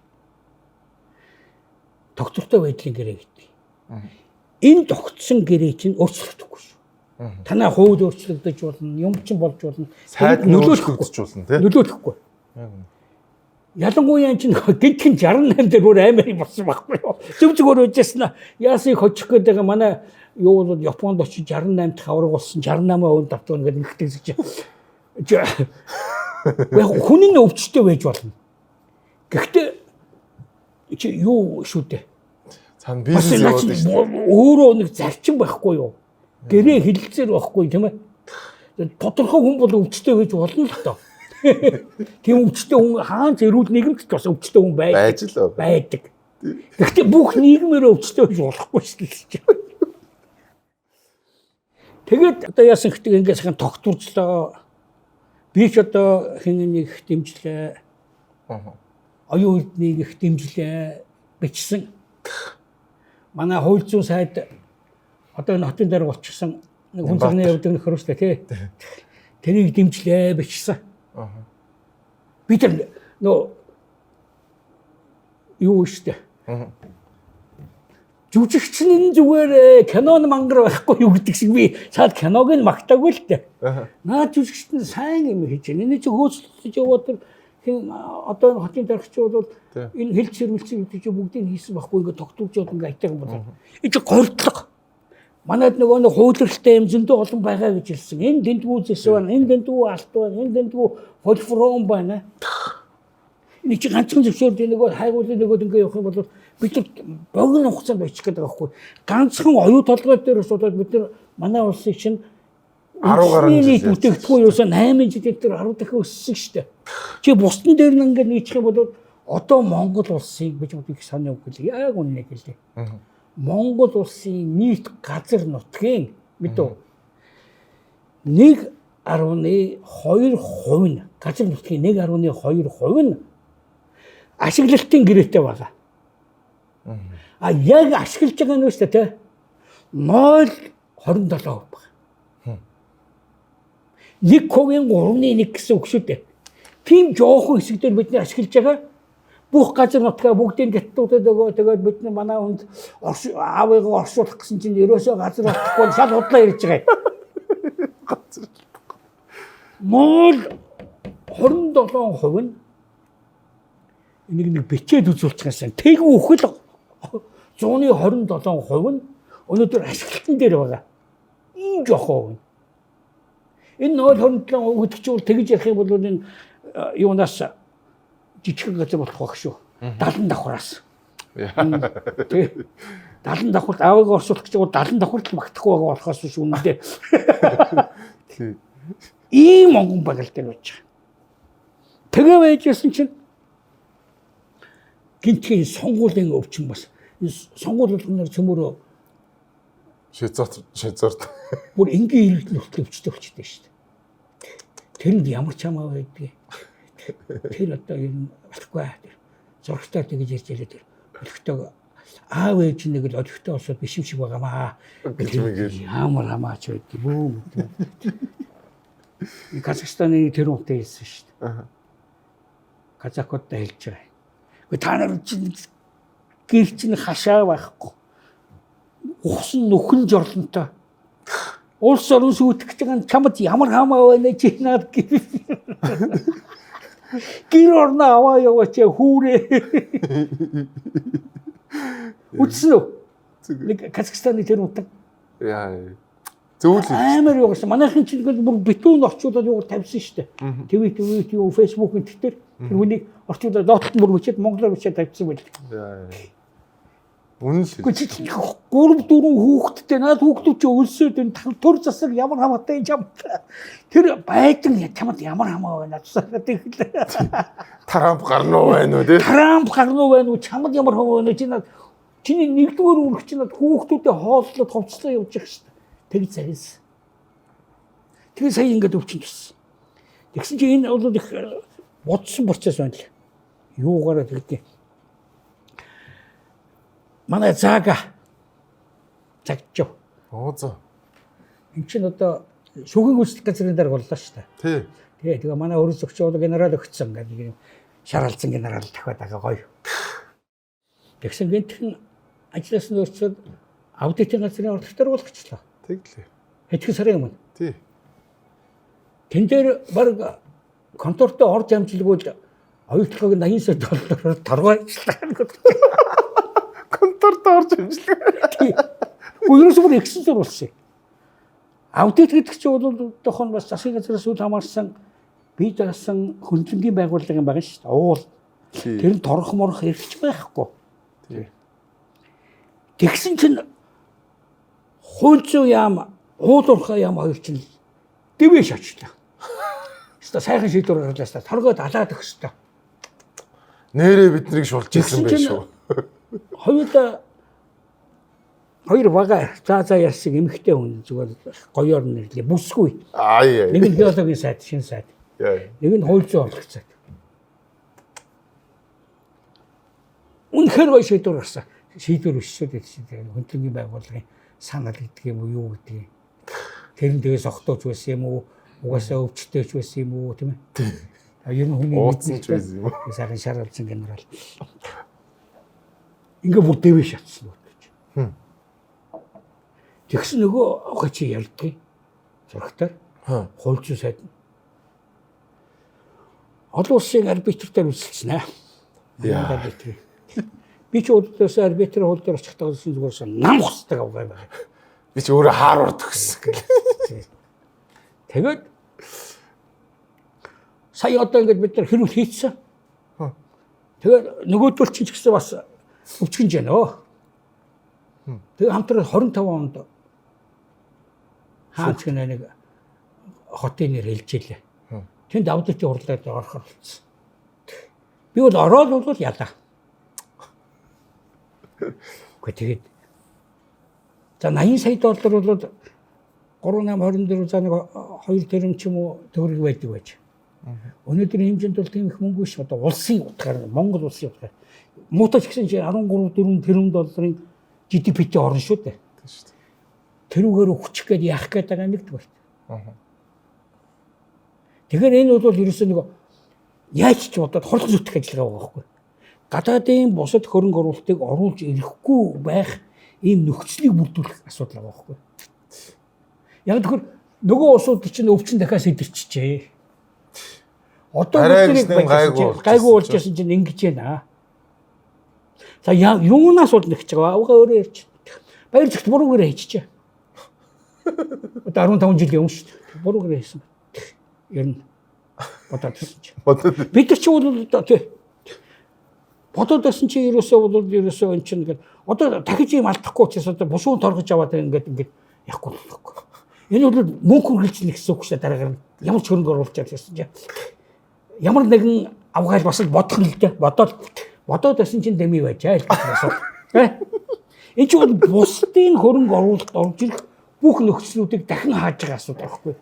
Тогтвортой байдлын гэрээ гэдэг. Энэ тогтсон гэрээ чинь өөрчлөгдөхгүй шүү. Танай хууль өөрчлөгдөж болно, юм чинь болж болно. Сайд нөлөөлөгдөж болно тий. Нөлөөлөхгүй. Ялангуяа энэ чинь гинтхэн 68 дээр бүр амар юм болсон байхгүй юу? Зөв зүгээр үжсэн. Яасан хожих гээд байгаа манай юу бол Японд очиж 68 дахь авраг болсон 68% давтуу ингээд ингэдэг гэж. Яг хүн нь өвчтөй байж болно. Гэхдээ чи юу шүү дээ. Цаана бизнес яваад шүү дээ. Өөрөө нэг зарчим байхгүй юу? Гэрээ хилэлцээр байхгүй тийм ээ. Тодорхой хүн бол өвчтөй гэж болно л доо. Тийм өвчтөй хүн хаан ч эрүүл нийгэмд ч бас өвчтөй хүн байж л байдаг. Гэхдээ бүх нийгмээр өвчтөй гэж болохгүй шүү дээ. Тэгээд одоо яасан гэдэг ингээд сайхан тогтворжлоо. Би ч одоо хин нэг их дэмжлээ. Оюун эрднийг их дэмжлээ. Бичсэн. Манай хууль зүйн сайд одоо энэ хотын дарга болчихсон нэг хүн цагны явдаг нөхөр шүү дээ, тий. Тэрийг дэмжлээ, бичсэн. Би тэр нөө юу шүү дээ. Жүжигч нь зүгээр кинон мангар байхгүй юу гэдэг шиг би цаад киног нь магтаагүй л дээ. Наад жүжигч нь сайн юм хийж байна. Энэ чинь хөөцөлдөж яваад тэр хин одоо энэ хотын дарагч бол энэ хэл цэрмэлцэн гэдэг чинь бүгдийг хийсэн байхгүй ингээд тогтворж яваад ингээд айтайхан болоо. Энэ чинь гордлого. Манайд нөгөө нэг хуулирлалтай юм зөндөө олон байгаа гэж хэлсэн. Энэ дэндгүү зэс байна, энэ дэндгүү алт байна, энэ дэндгүү фольфрон байна. Энэ чинь ганцхан зөвшөөрөл нөгөө хайгуулын нөгөө ингээд явах юм бол бид нар богино хугацаанд очих гэдэг байхгүй. Ганцхан оюу толгой дээр болоод бид нар манай улсыг чинь 10 гаруй нийт жил бүтээгдэхүүн юусан 8 жилийн дээр 10 дахин өссөн шүү дээ. Чи бусдын дээр нь ингээд нийчих юм бол одоо Монгол улсыг би ч их сони үг гэлээ. Яг үнэ гэлээ. Монгол улсын нийт газар нутгийн мэдв 1.2% нь газар нутгийн 1.2% нь ашиглалтын гэрээтэй байгаа. А яг ашиглаж байгаа нь шүү дээ, тэ 0.27% байна. 1%-ийн 3.1 гэсэн үг шүү дээ. Тийм жоохон хэсэг дээр бид нар ашиглаж байгаа бүх газар нутгаа бүгдийг гаттуудад өгөө тэгээд бид нар манай хүнд аавыгаа оршуулах гэсэн чинь ерөөсөө газар олдохгүй шал худлаа ирж байгаа юм. Газар. 0.27% нь энийг нэг бичээд үзүүлчих юмсан. Тэг үхэл 127% нь өнөөдөр ашиглалтан дээр байгаа. Ийм жоохон хувь. Энэ 0.27% гэдэг чинь бол тэгж ярих юм бол энэ юунаас жижигхэн газар болох байх шүү. 70 давхраас. Тэ 70 давхарт аавыг оршуулах гэж байгаа 70 давхарт л магтахгүй байгаа болохоос биш үнэндээ. Тий. Ийм онгон байгаль дээр байж байгаа. Тэгээ байжсэн чинь гинтгийн сонгуулийн өвчин бас энэ сонгуул болгоноор цөмөрөө Шизорт. Бүр энгийн иргэд нь хүртэл өвчтэй болчихдээ шүү дээ. Тэрэнд ямар ч хамаа байдгийг. Тэр одоо юм болохгүй. Тэр зурагтаар тэгж ярьж ялээ тэр олигтой аав ээж нэг л олигтой болсод биш юм шиг байгаамаа. Гэж мэгэл. Ямар хамаач байдгийг бүү. Казахстаны тэр үнтэй хэлсэн шүү дээ. Казакуудтай хэлж байгаа. Гэхдээ та нар чинь гэр чинь хашаа байхгүй. Ухсан нүхэн жорлонтой. Улс орон сүйтгэж байгаа нь чамд ямар хамаа байна чи наад гэр. Гэр орноо аваа яваач хүүрээ. Үтсэн үү? Нэг Казахстаны тэр унтан Яа. Зөв л. Амар юу гэсэн. Манайхан чинь бүр битүүн орчуулаад юу тавьсан шүү дээ. TV TV юу Facebook-ын тэр хүнийг орчуулаад доотлолт бүр бичээд монголоор бичээд тавьсан байл. Яа. Үнэн л. Гэхдээ чи чинь 3 4 хүүхэдтэй наад хүүхдүүд чи өлсөөд энэ төр засаг ямар хамаатай юм чамд. Тэр байдан чамд ямар хамаа байна тусаад тэглээ. Трамп гарна уу байна уу тий? Трамп гарна уу байна уу чамд ямар хамаа байна чи наад чиний нэгдүгээр үүрэг чи наад хүүхдүүдэд хооллоод хувцлаа явж явах шүү дээ. Тэг загас. Тэгээ сая ингээд өвчин төссөн. Тэгсэн чинь энэ бол их бодсон процесс байна л. Юугаараа тэгдэй. Манай заага загчив. Оо за. Энд чинь одоо шүүхийн гүйцэтгэх газрын дарга боллоо шүү дээ. Тий. Тэгээ тэгээ манай өрөө зөгч бол генерал өгцөн гэдэг нэг юм шаралзан генерал дахиад байгаа гоё. Тэгсэн гинтхэн ажлаас нь өрчөөд аудитын газрын орлогчдор болгочлоо. Тэглээ. Хэдхэн сарын өмнө. Тий. Тэн дээр баг контортой орж амжилгүй л оюутлогыг 89 доллараар торгойчлаа. Конторт орж амжилгүй. Үгүй ерөөсөө бүр ихсэн зур болсон юм. Аудит гэдэг чинь бол одоохоно бас засгийн газраас үл хамаарсан бие даасан хөндлөнгийн байгууллага юм байгаа шүү дээ. Уул. Тэр нь торох морох эрхч байхгүй. Тий. Тэгсэн чинь хууль зүйн яам, уул уурхай яам хоёр чинь дэвээ шачлаа. Хэвээ сайхан шийдвэр гарлаа хэвээ торгоод алаад өгөх хэвээ. Нэрээ бид нарыг шулж исэн Тэгсэн байх чинь шүү. Хоёулаа Хоёр бага заа ярьсан эмэгтэй хүн зүгээр гоёор нэрлээ. Бүсгүй. Аа яа. Нэг нь геологийн сайд, шин сайд. Нэг нь хууль зүйн орлогч сайд. Үнэхээр гоё шийдвэр гарсан. Шийдвэр биш шүү дээ. Хөндлөнгийн байгууллагын санал гэдэг юм уу юу гэдэг юм. Тэр нь тэгээс огтооч байсан юм уу? Угаасаа өвчтөйч байсан юм уу тийм ээ. Ер нь хүний ууцсан ч байсан юм уу? Сайхан шар алсан генерал. Ингээ бүр дэвээ шатсан гэж. Тэгсэн нөгөө авга чи ярьдгийг зурагтаар хууль зүйн сайд. Олон улсын арбитртаар үнсэлсэн аа. Арбитр. Би ч өдөөс арбитр хууль дээр очихдоо зүгээр нам хусдаг авгаа байна. Би ч өөрөө хаарвар төгссөн гэл. Тэгээд сая одоо ингээд бид нар хэрүүл хийцсэн. Тэгээд нөгөөдөл чинь ч гэсэн бас өвчгөнж байна өө. Тэгээ хамтран 25 онд хаач гэнэ нэг хотын нэр хэлж илээ. Тэнд аудитын хурлаар орохор болсон. Би бол ороод бол ялаа. Гэхдээ тэгээд за 80 сая доллар бол 3 8 24 за нэг 2 тэрбум ч юм уу төгрөг байдаг байж. Өнөөдрийн хэмжээнд бол тийм их мөнгө биш. Одоо улсын утгаар Монгол улсын утгаар муутай ч гэсэн чинь 13 4 тэрбум долларын GDP-тэй орно шүү дээ. Тийм шүү дээ. Тэрүүгээр өгчих гээд яах гээд байгаа нэгдүгээр. Тэгэхээр энэ бол ерөөсөө нэг яаж ч бодоод хорлон зүтгэх ажиллагаа байгаа байхгүй. Гадаадын бусад хөрөнгө оруулалтыг оруулж ирэхгүй байх ийм нөхцөлийг бүрдүүлэх асуудал байгаа байхгүй. Яг тэгэхээр нөгөө улсууд чинь өвчин дахиад сэдэрчжээ. Одоо гайгүй болж байсан чинь ингэж байна. За юунаас бол нэгч байгаа. Авгаа өөрөө ярьж. Баяр зэгт буруугаараа хийчихэ. Одоо 15 жилийн өмнө шүү дээ. Буруугаараа хийсэн. Ер нь бодоод байсан чинь. Бид нар ч бол одоо тий. Бодоод байсан чи ерөөсөө бол ерөөсөө эн чинь ингээд одоо дахиж юм алдахгүй учраас одоо бушуун торгож аваад ингээд ингээд яахгүй болохгүй. Энэ бол мөнгө үргэлжлэнэ гэсэн үг шүү дээ дараагаар нь. Ямар ч хөрөнгө оруулж авч байсан чинь. Ямар нэгэн авгаал бас л бодох нь л дээ. Бодоод байсан чинь дэми байж аа л гэж асуу. Энэ чинь бол бусдын хөрөнгө оруулалт орж ирэх бүх нөхцлүүдийг дахин хааж байгаа асуудал байхгүй.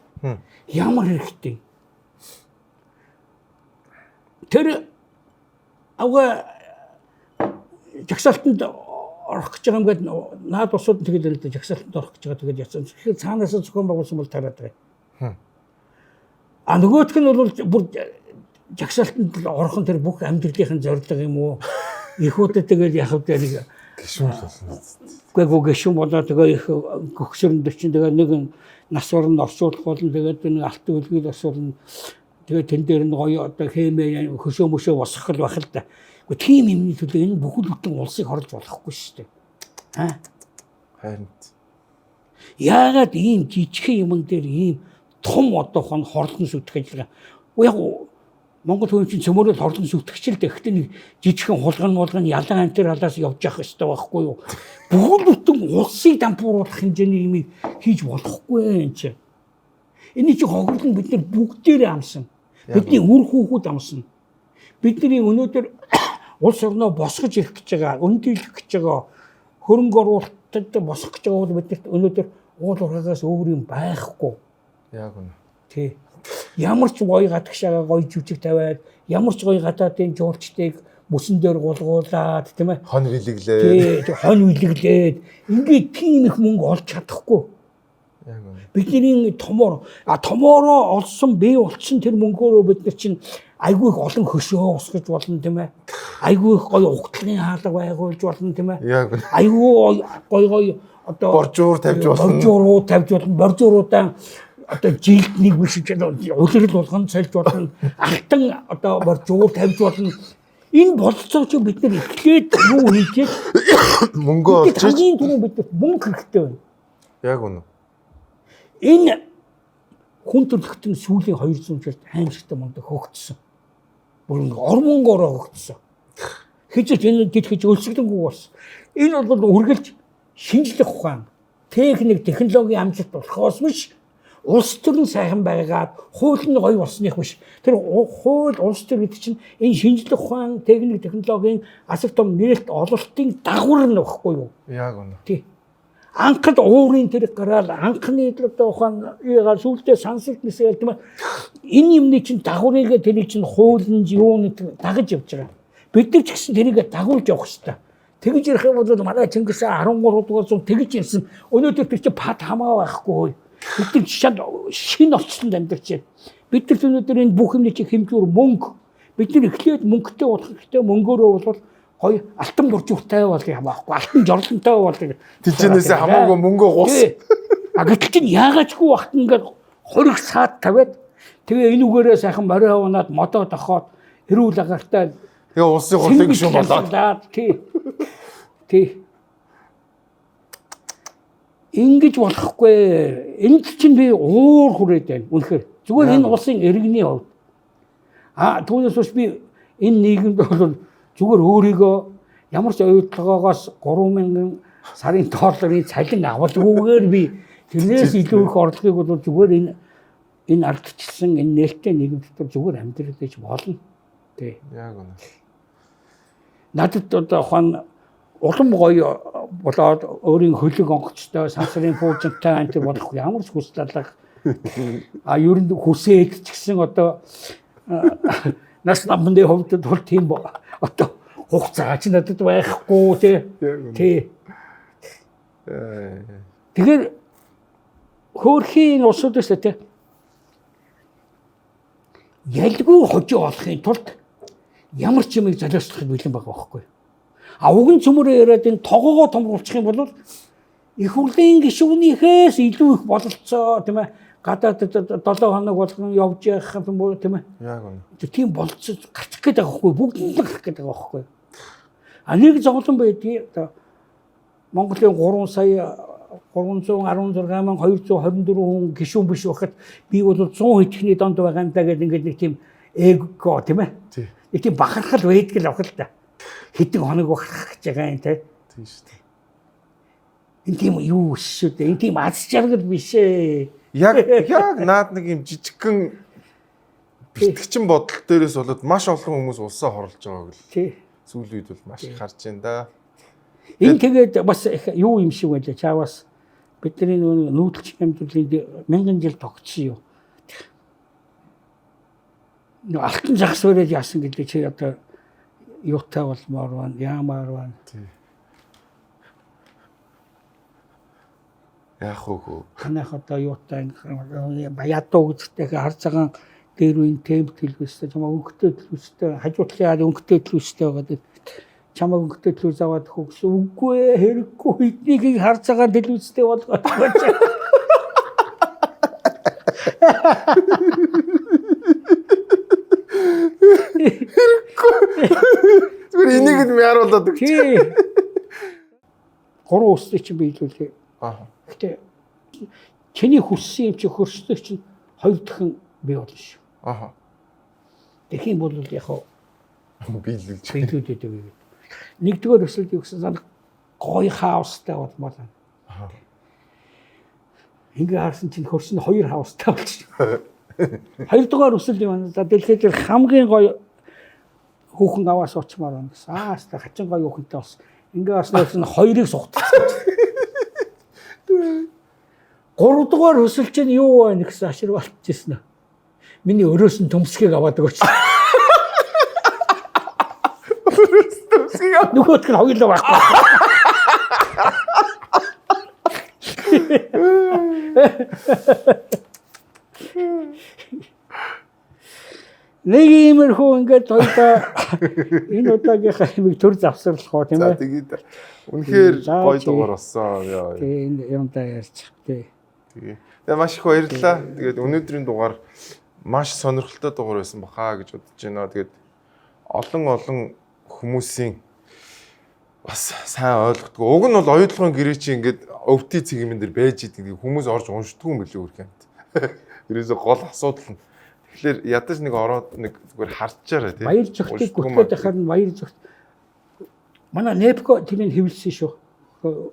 Ямар хэрэгтэй. Тэр авгаа жагсаалтанд орох гэж байгаа юм гээд наад улсууд нь тэгэл л дээ жагсаалтанд орох гэж байгаа тэгээд яцсан. Тэгэхээр цаанаас зохион байгуулсан бол тараад байгаа. А нөгөөх нь бол бүр жагсаалтанд орох нь тэр бүх амьдралын зорилго юм уу? Их удаа тэгэл яг үгүй нэг гişүн болсон. Үгүй гişүн болоо тэгээ их гөгсөрөнд чинь тэгээ нэг нас орон орчуулах болно тэгээд нэг алтан үлгэл асуулна. Тэгээ тэн дээр нь гоё одоо хэмээ хөшөө мөшөө босгох л байх л да. Үгүй тийм юмны төлөө энэ бүхэл бүтэн улсыг хорлож болохгүй шүү дээ. Аа. Харин. Яагаад ийм жижигхэн юмн дээр ийм том одоо хон хорлон сүтгэх ажиллагаа. Үгүй яг Монгол хүн чинь цөмөрөл хорлон сүтгэж л дээ. Гэхдээ нэг жижигхэн хулган мулган ялан амтэр халаас явж явах ёстой байхгүй юу? Бүхэл бүтэн улсыг дампууруулах хэмжээний юм хийж болохгүй юм чинь. Эний чинь хохирлон бид нар бүгдээрээ амсан. Бидний үр хүүхэд амсан. Бидний өнөөдөр улс орноо босгож ирэх гэж байгаа, өндийлэх гэж байгаа, хөрөнгө оруулалтад босгох гэж байгаа бол биднэрт өнөөдөр уул уурхаагаас өөр юм байхгүй. Яг үнэ. Тий. Ямар ч гоё гадагшаага гоё жүжиг тавиад, ямар ч гоё гадаадын жуулчдыг мөсөн дээр гулгуулад, тийм ээ. Хон вилэглээд. Тий, хон вилэглээд ингээд тийм их мөнгө олж чадахгүй. Яг үнэ. Бидний томоор, томоороо олсон, бий болчихсон тэр мөнгөөрөө бид нар чинь айгүй их олон хөшөө усгаж болно, тийм ээ. Айгүй их гоё угтлагын хаалга байгуулж болно, тийм ээ. Яг үнэ. Айгүй гоё гоё одоо боржуур тавьж болно. Боржууруу тавьж болно. Боржууруудаа одоо жилд нэг биш улирал болгон сольж болно. Алтан одоо боржуур тавьж болно. Энэ бололцоо чи бид нар эхлээд юу хийжээ? Мөнгө олж хамгийн түрүүнд бид мөнгө хэрэгтэй байна. Яг үнэ. Энэ хүн төрөлхтөн сүүлийн 200 жилд аимшигтай мундаг хөөгдсөн. Бүр нэг ор мөнгөөрөө хөөгдсөн. Хижиж энэ дэлхийд өлсгөлөнгүй болсон. Энэ бол үргэлж шинжлэх ухаан, техник, технологийн амжилт болохоос биш улс төр нь сайхан байгаад хууль нь гоё болсных биш. Тэр хууль улс төр гэдэг чинь энэ шинжлэх ухаан, техник, технологийн асар том нээлт ололтын дагавар нь багхгүй юу? Яг үнэ. Тий. Анхад уурын тэрэг гараал анхны одоо ухаан юугаар сүултээ сансалт нисгээл тийм ээ. Энэ юмны чинь дагаврыг тэрийг чинь хуулинд юу нэг дагаж явж байгаа. Бид нар ч гэсэн тэрийг дагуулж явах хэрэгтэй. Тэгж ярих юм бол манай Чингис хаан 13 дугаар зуун тэгж ярьсан. Өнөөдөр тэр чинь пад хамаа байхгүй. Бид нар шал шинэ орчинд амьдарч байна. Бид нар өнөөдөр энэ бүх юмны чинь хэмжүүр мөнгө. Бид нар эхлээд мөнгөтэй болох хэрэгтэй. Мөнгөөрөө бол гоё алтан буржууртай бол хамаахгүй. Алтан жорлонтой бол Тинчэнээсээ хамаагүй мөнгөө гус. А гэтэл чинь яагаачгүй багт ингээд хориг саад тавиад тэгээ энэ үгээрээ сайхан морио унаад модоо тохоод эрүүл агаартай Тэгээ улсын хурлын гишүүн болоод. Тий. Тий. Ингэж болохгүй. Энд чинь би уур хүрээд байна. Үнэхээр. Зүгээр энэ улсын иргэний хувьд. А түүнээс биш би энэ нийгэмд бол зүгээр өөрийгөө ямар ч оюутлогоогоос 3000 сарын долларын цалин авалгүйгээр би тэрнээс илүү их орлогыг бол зүгээр энэ ардчилсан энэ нээлттэй нийгэм дотор зүгээр амьдрал гэж болно. Тий. Яг үнэ. Надад одоо ухаан улам гоё болоод өөрийн хөлөг онгоцтой сансрын пуужинтай энэ болох ямар ч хүсэл алга. А ер нь хүсээд ч гэсэн одоо нас намны хувьд бол тийм одоо хугацаа ч надад байхгүй тий. Тий. Тэгэхээр хөөрхийн улсууд шүү дээ. Ялгүй хожоо олохын тулд ямар ч юмыг золиослохыг бэлэн байгаа байхгүй. А уган цөмөрөө яриад энэ тогоогоо томруулчих юм бол их хурлын гишүүнийхээс илүү их бололцоо тийм ээ гадаад 7 хоног болгон явж явах юм уу тийм ээ. Яг үнэ. Тийм бололцоо гарчих гээд байгаа байхгүй, бүгд нь гарах гээд байгаа байхгүй. А нэг зовлон байдгийг одоо Монголын 3 сая 316 224 хүн гишүүн биш байхад би бол 100 хэдхний донд байгаа юм даа гэдэг ингээд нэг тийм эго тийм ээ. Нэг тийм бахархал байдаг л авах л та. Хэдэн хоног бахархах гэж байгаа юм те. Тийм шүү дээ. Энэ тийм юу шүү дээ. Энэ тийм аз жаргал биш ээ. Яг наад нэг юм жижигхэн бэлтгэчин бодол дээрээс болоод маш олон хүмүүс улсаа хорлож байгааг л. Тий. Сүүлийн үед бол маш их харж байна да. Энэ тэгээд бас юу юм шиг байлаа. Чаавас бидний нүүдэлчин амьдралын мянган жил тогтсон юу. Нөө алтан загас бариад яасан гэдэг чи одоо юутай болмоор байна, яамаар байна. Тий. Яах вэ хөө? Танайх одоо юутай ядуу гэдэгтэй харж байгаа дээр үеийн темп төлөвстэй, чамаа өнгөтэй төлөвстэй, хажуу талын өнгөтэй төлөвстэй байгаа. Чамаа өнгөтэй төлөв аваад өгөх гэсэн үгүй ээ, хэрэггүй эднийг харж байгаа төлөвстэй болгоод өгөөч. Хэрэггүй. Зүгээр энийг л мяруулаад өгч. Тий. Гурван үсгийг чинь биелүүлээ. Аа. Гэтэ чиний хүссэн юм чи хөрсдөг чинь хоёр дахин бий болно шүү. Аа. Тэгэх юм бол яг биелүүлж биелүүлээд өгье. Нэгдүгээр өсөлт юу гэсэн сан гоё хаустай болмоор байна. Аа. Ингээ харсан чинь хөрс нь хоёр хаустай болчих. Хоёрдугаар өсөлт юм байна. За дэлхийд хамгийн гоё хүүхэн аваа суучмаар байна гэсэн. Аа хаста хачин гоё хүүхэнтэй болсон. Ингээ бас нь хоёрыг сугтчихсан. Гуравдугаар өсөл чинь юу байна гэсэн ашир болчихсон. Миний өрөөс нь төмсгийг аваад өгөөч. Өрөөс төмсгийг аваад нөгөөтг нь хоёулаа байхгүй. Нэг иймэрхүү ингээд хоёлаа энэ удаагийнхаа юмыг төр завсарлах уу тийм За ээ. тэгээд үнэхээр За, гоё тий. дугаар болсон. Яа. Тий энэ юмдаа ярьчих тий. Тэгээ. Тэгээ маш их баярлалаа. Тэгээд өнөөдрийн дугаар маш сонирхолтой дугаар байсан баха гэж бодож байна. Тэгээд олон олон хүмүүсийн бас сайн ойлгохгүй. Уг нь бол оюутлогын гэрээ чи ингээд өвтий цэгмэн дээр байж идэг. Хүмүүс орж уншдаггүй юм билүү хөрх юмт. Ерөөсө гол асуудал нь. Тэгэхээр ядаж нэг ороод нэг зүгээр харчаарай тий. Баяр зөвхтийг Уншдаггүй гүтгээд маа. байхаар нь баяр зөвхт. Манай Непко тэрийг хэвлсэн шүү.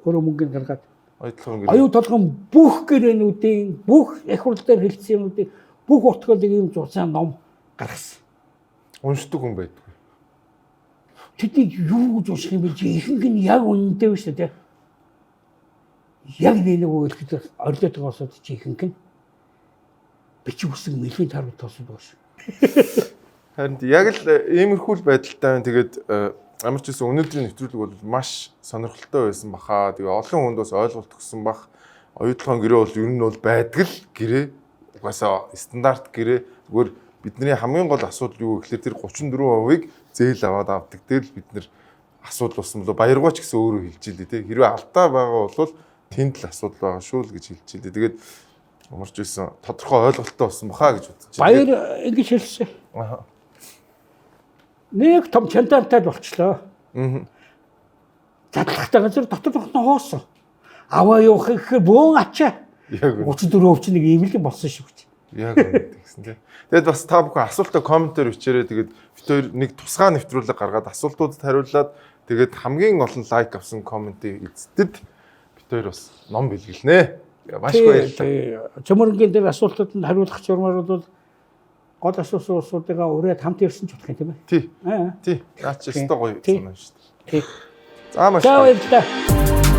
Өөрөө мөнгөний гаргаад. Оюутлогын гэрээ. Оюу толгон бүх гэрээнүүдийн бүх их хурл дээр хэлсэн юмнуудын бүх утгалыг ийм зурсан ном гаргасан. Уншдаг хүн байдгүй. Тэднийг юу гэж унших юм бэ? Ихэнх нь яг үнэндээ биш үү те. Яг нэг хэлэхэд орилоод байгаа улсууд чи ихэнх нь бичиг үсэг нэлээн тааргүй тоосод байгаа шүү. Харин яг л иймэрхүү л байдалтай байна. Тэгээд ямар ч байсан өнөөдрийн нэвтрүүлэг бол маш сонирхолтой байсан баха. Тэгээ олон хүнд бас ойлголт өгсөн бах. Оюутлогын гэрээ бол ер нь бол байдаг л гэрээ. Угаасаа стандарт гэрээ. Зүгээр бидний хамгийн гол асуудал юу гэхээр тэр 34%-ыг зээл аваад авдаг дээр л бид нэр асуудал болсон болоо Баяргоо ч гэсэн өөрөө хэлж илээ те. Хэрвээ алдаа байгаа бол тэнд л асуудал байгаа шүү л гэж хэлж илээ. Тэгээд ямар ч байсан тодорхой ойлголттой болсон баха гэж бодож байна. Баяр ингэж хэлсэн. Аа. Нэг том чантартай болчлоо. Аа. Задлагтай газар дотор тогтно хоосон. Аваа явах гэхээр бөөн ачаа. Яг үнэ. 34% чинь нэг ийм л болсон шүү гэж. Яг үнэ тэгсэн тий. Тэгээд бас та бүхэн асуултаа комментээр бичээрэй. Тэгээд бид хоёр нэг тусгай нэвтрүүлэг гаргаад асуултуудад хариулаад тэгээд хамгийн олон лайк авсан комментийг эздэд бид хоёр бас ном бэлгэлнэ. Маш их баярлалаа. Цөмөрөнгийн дээр асуултуудад хариулах журмаар бол гол асуусан улсуудыгаа ураад хамт ирсэн ч болох юм тийм ээ. Тий. Аа. Тий. Наа чи өстой гоё Тий. санаа шүү дээ. Тий. За маш За их баярлалаа. баярлалаа.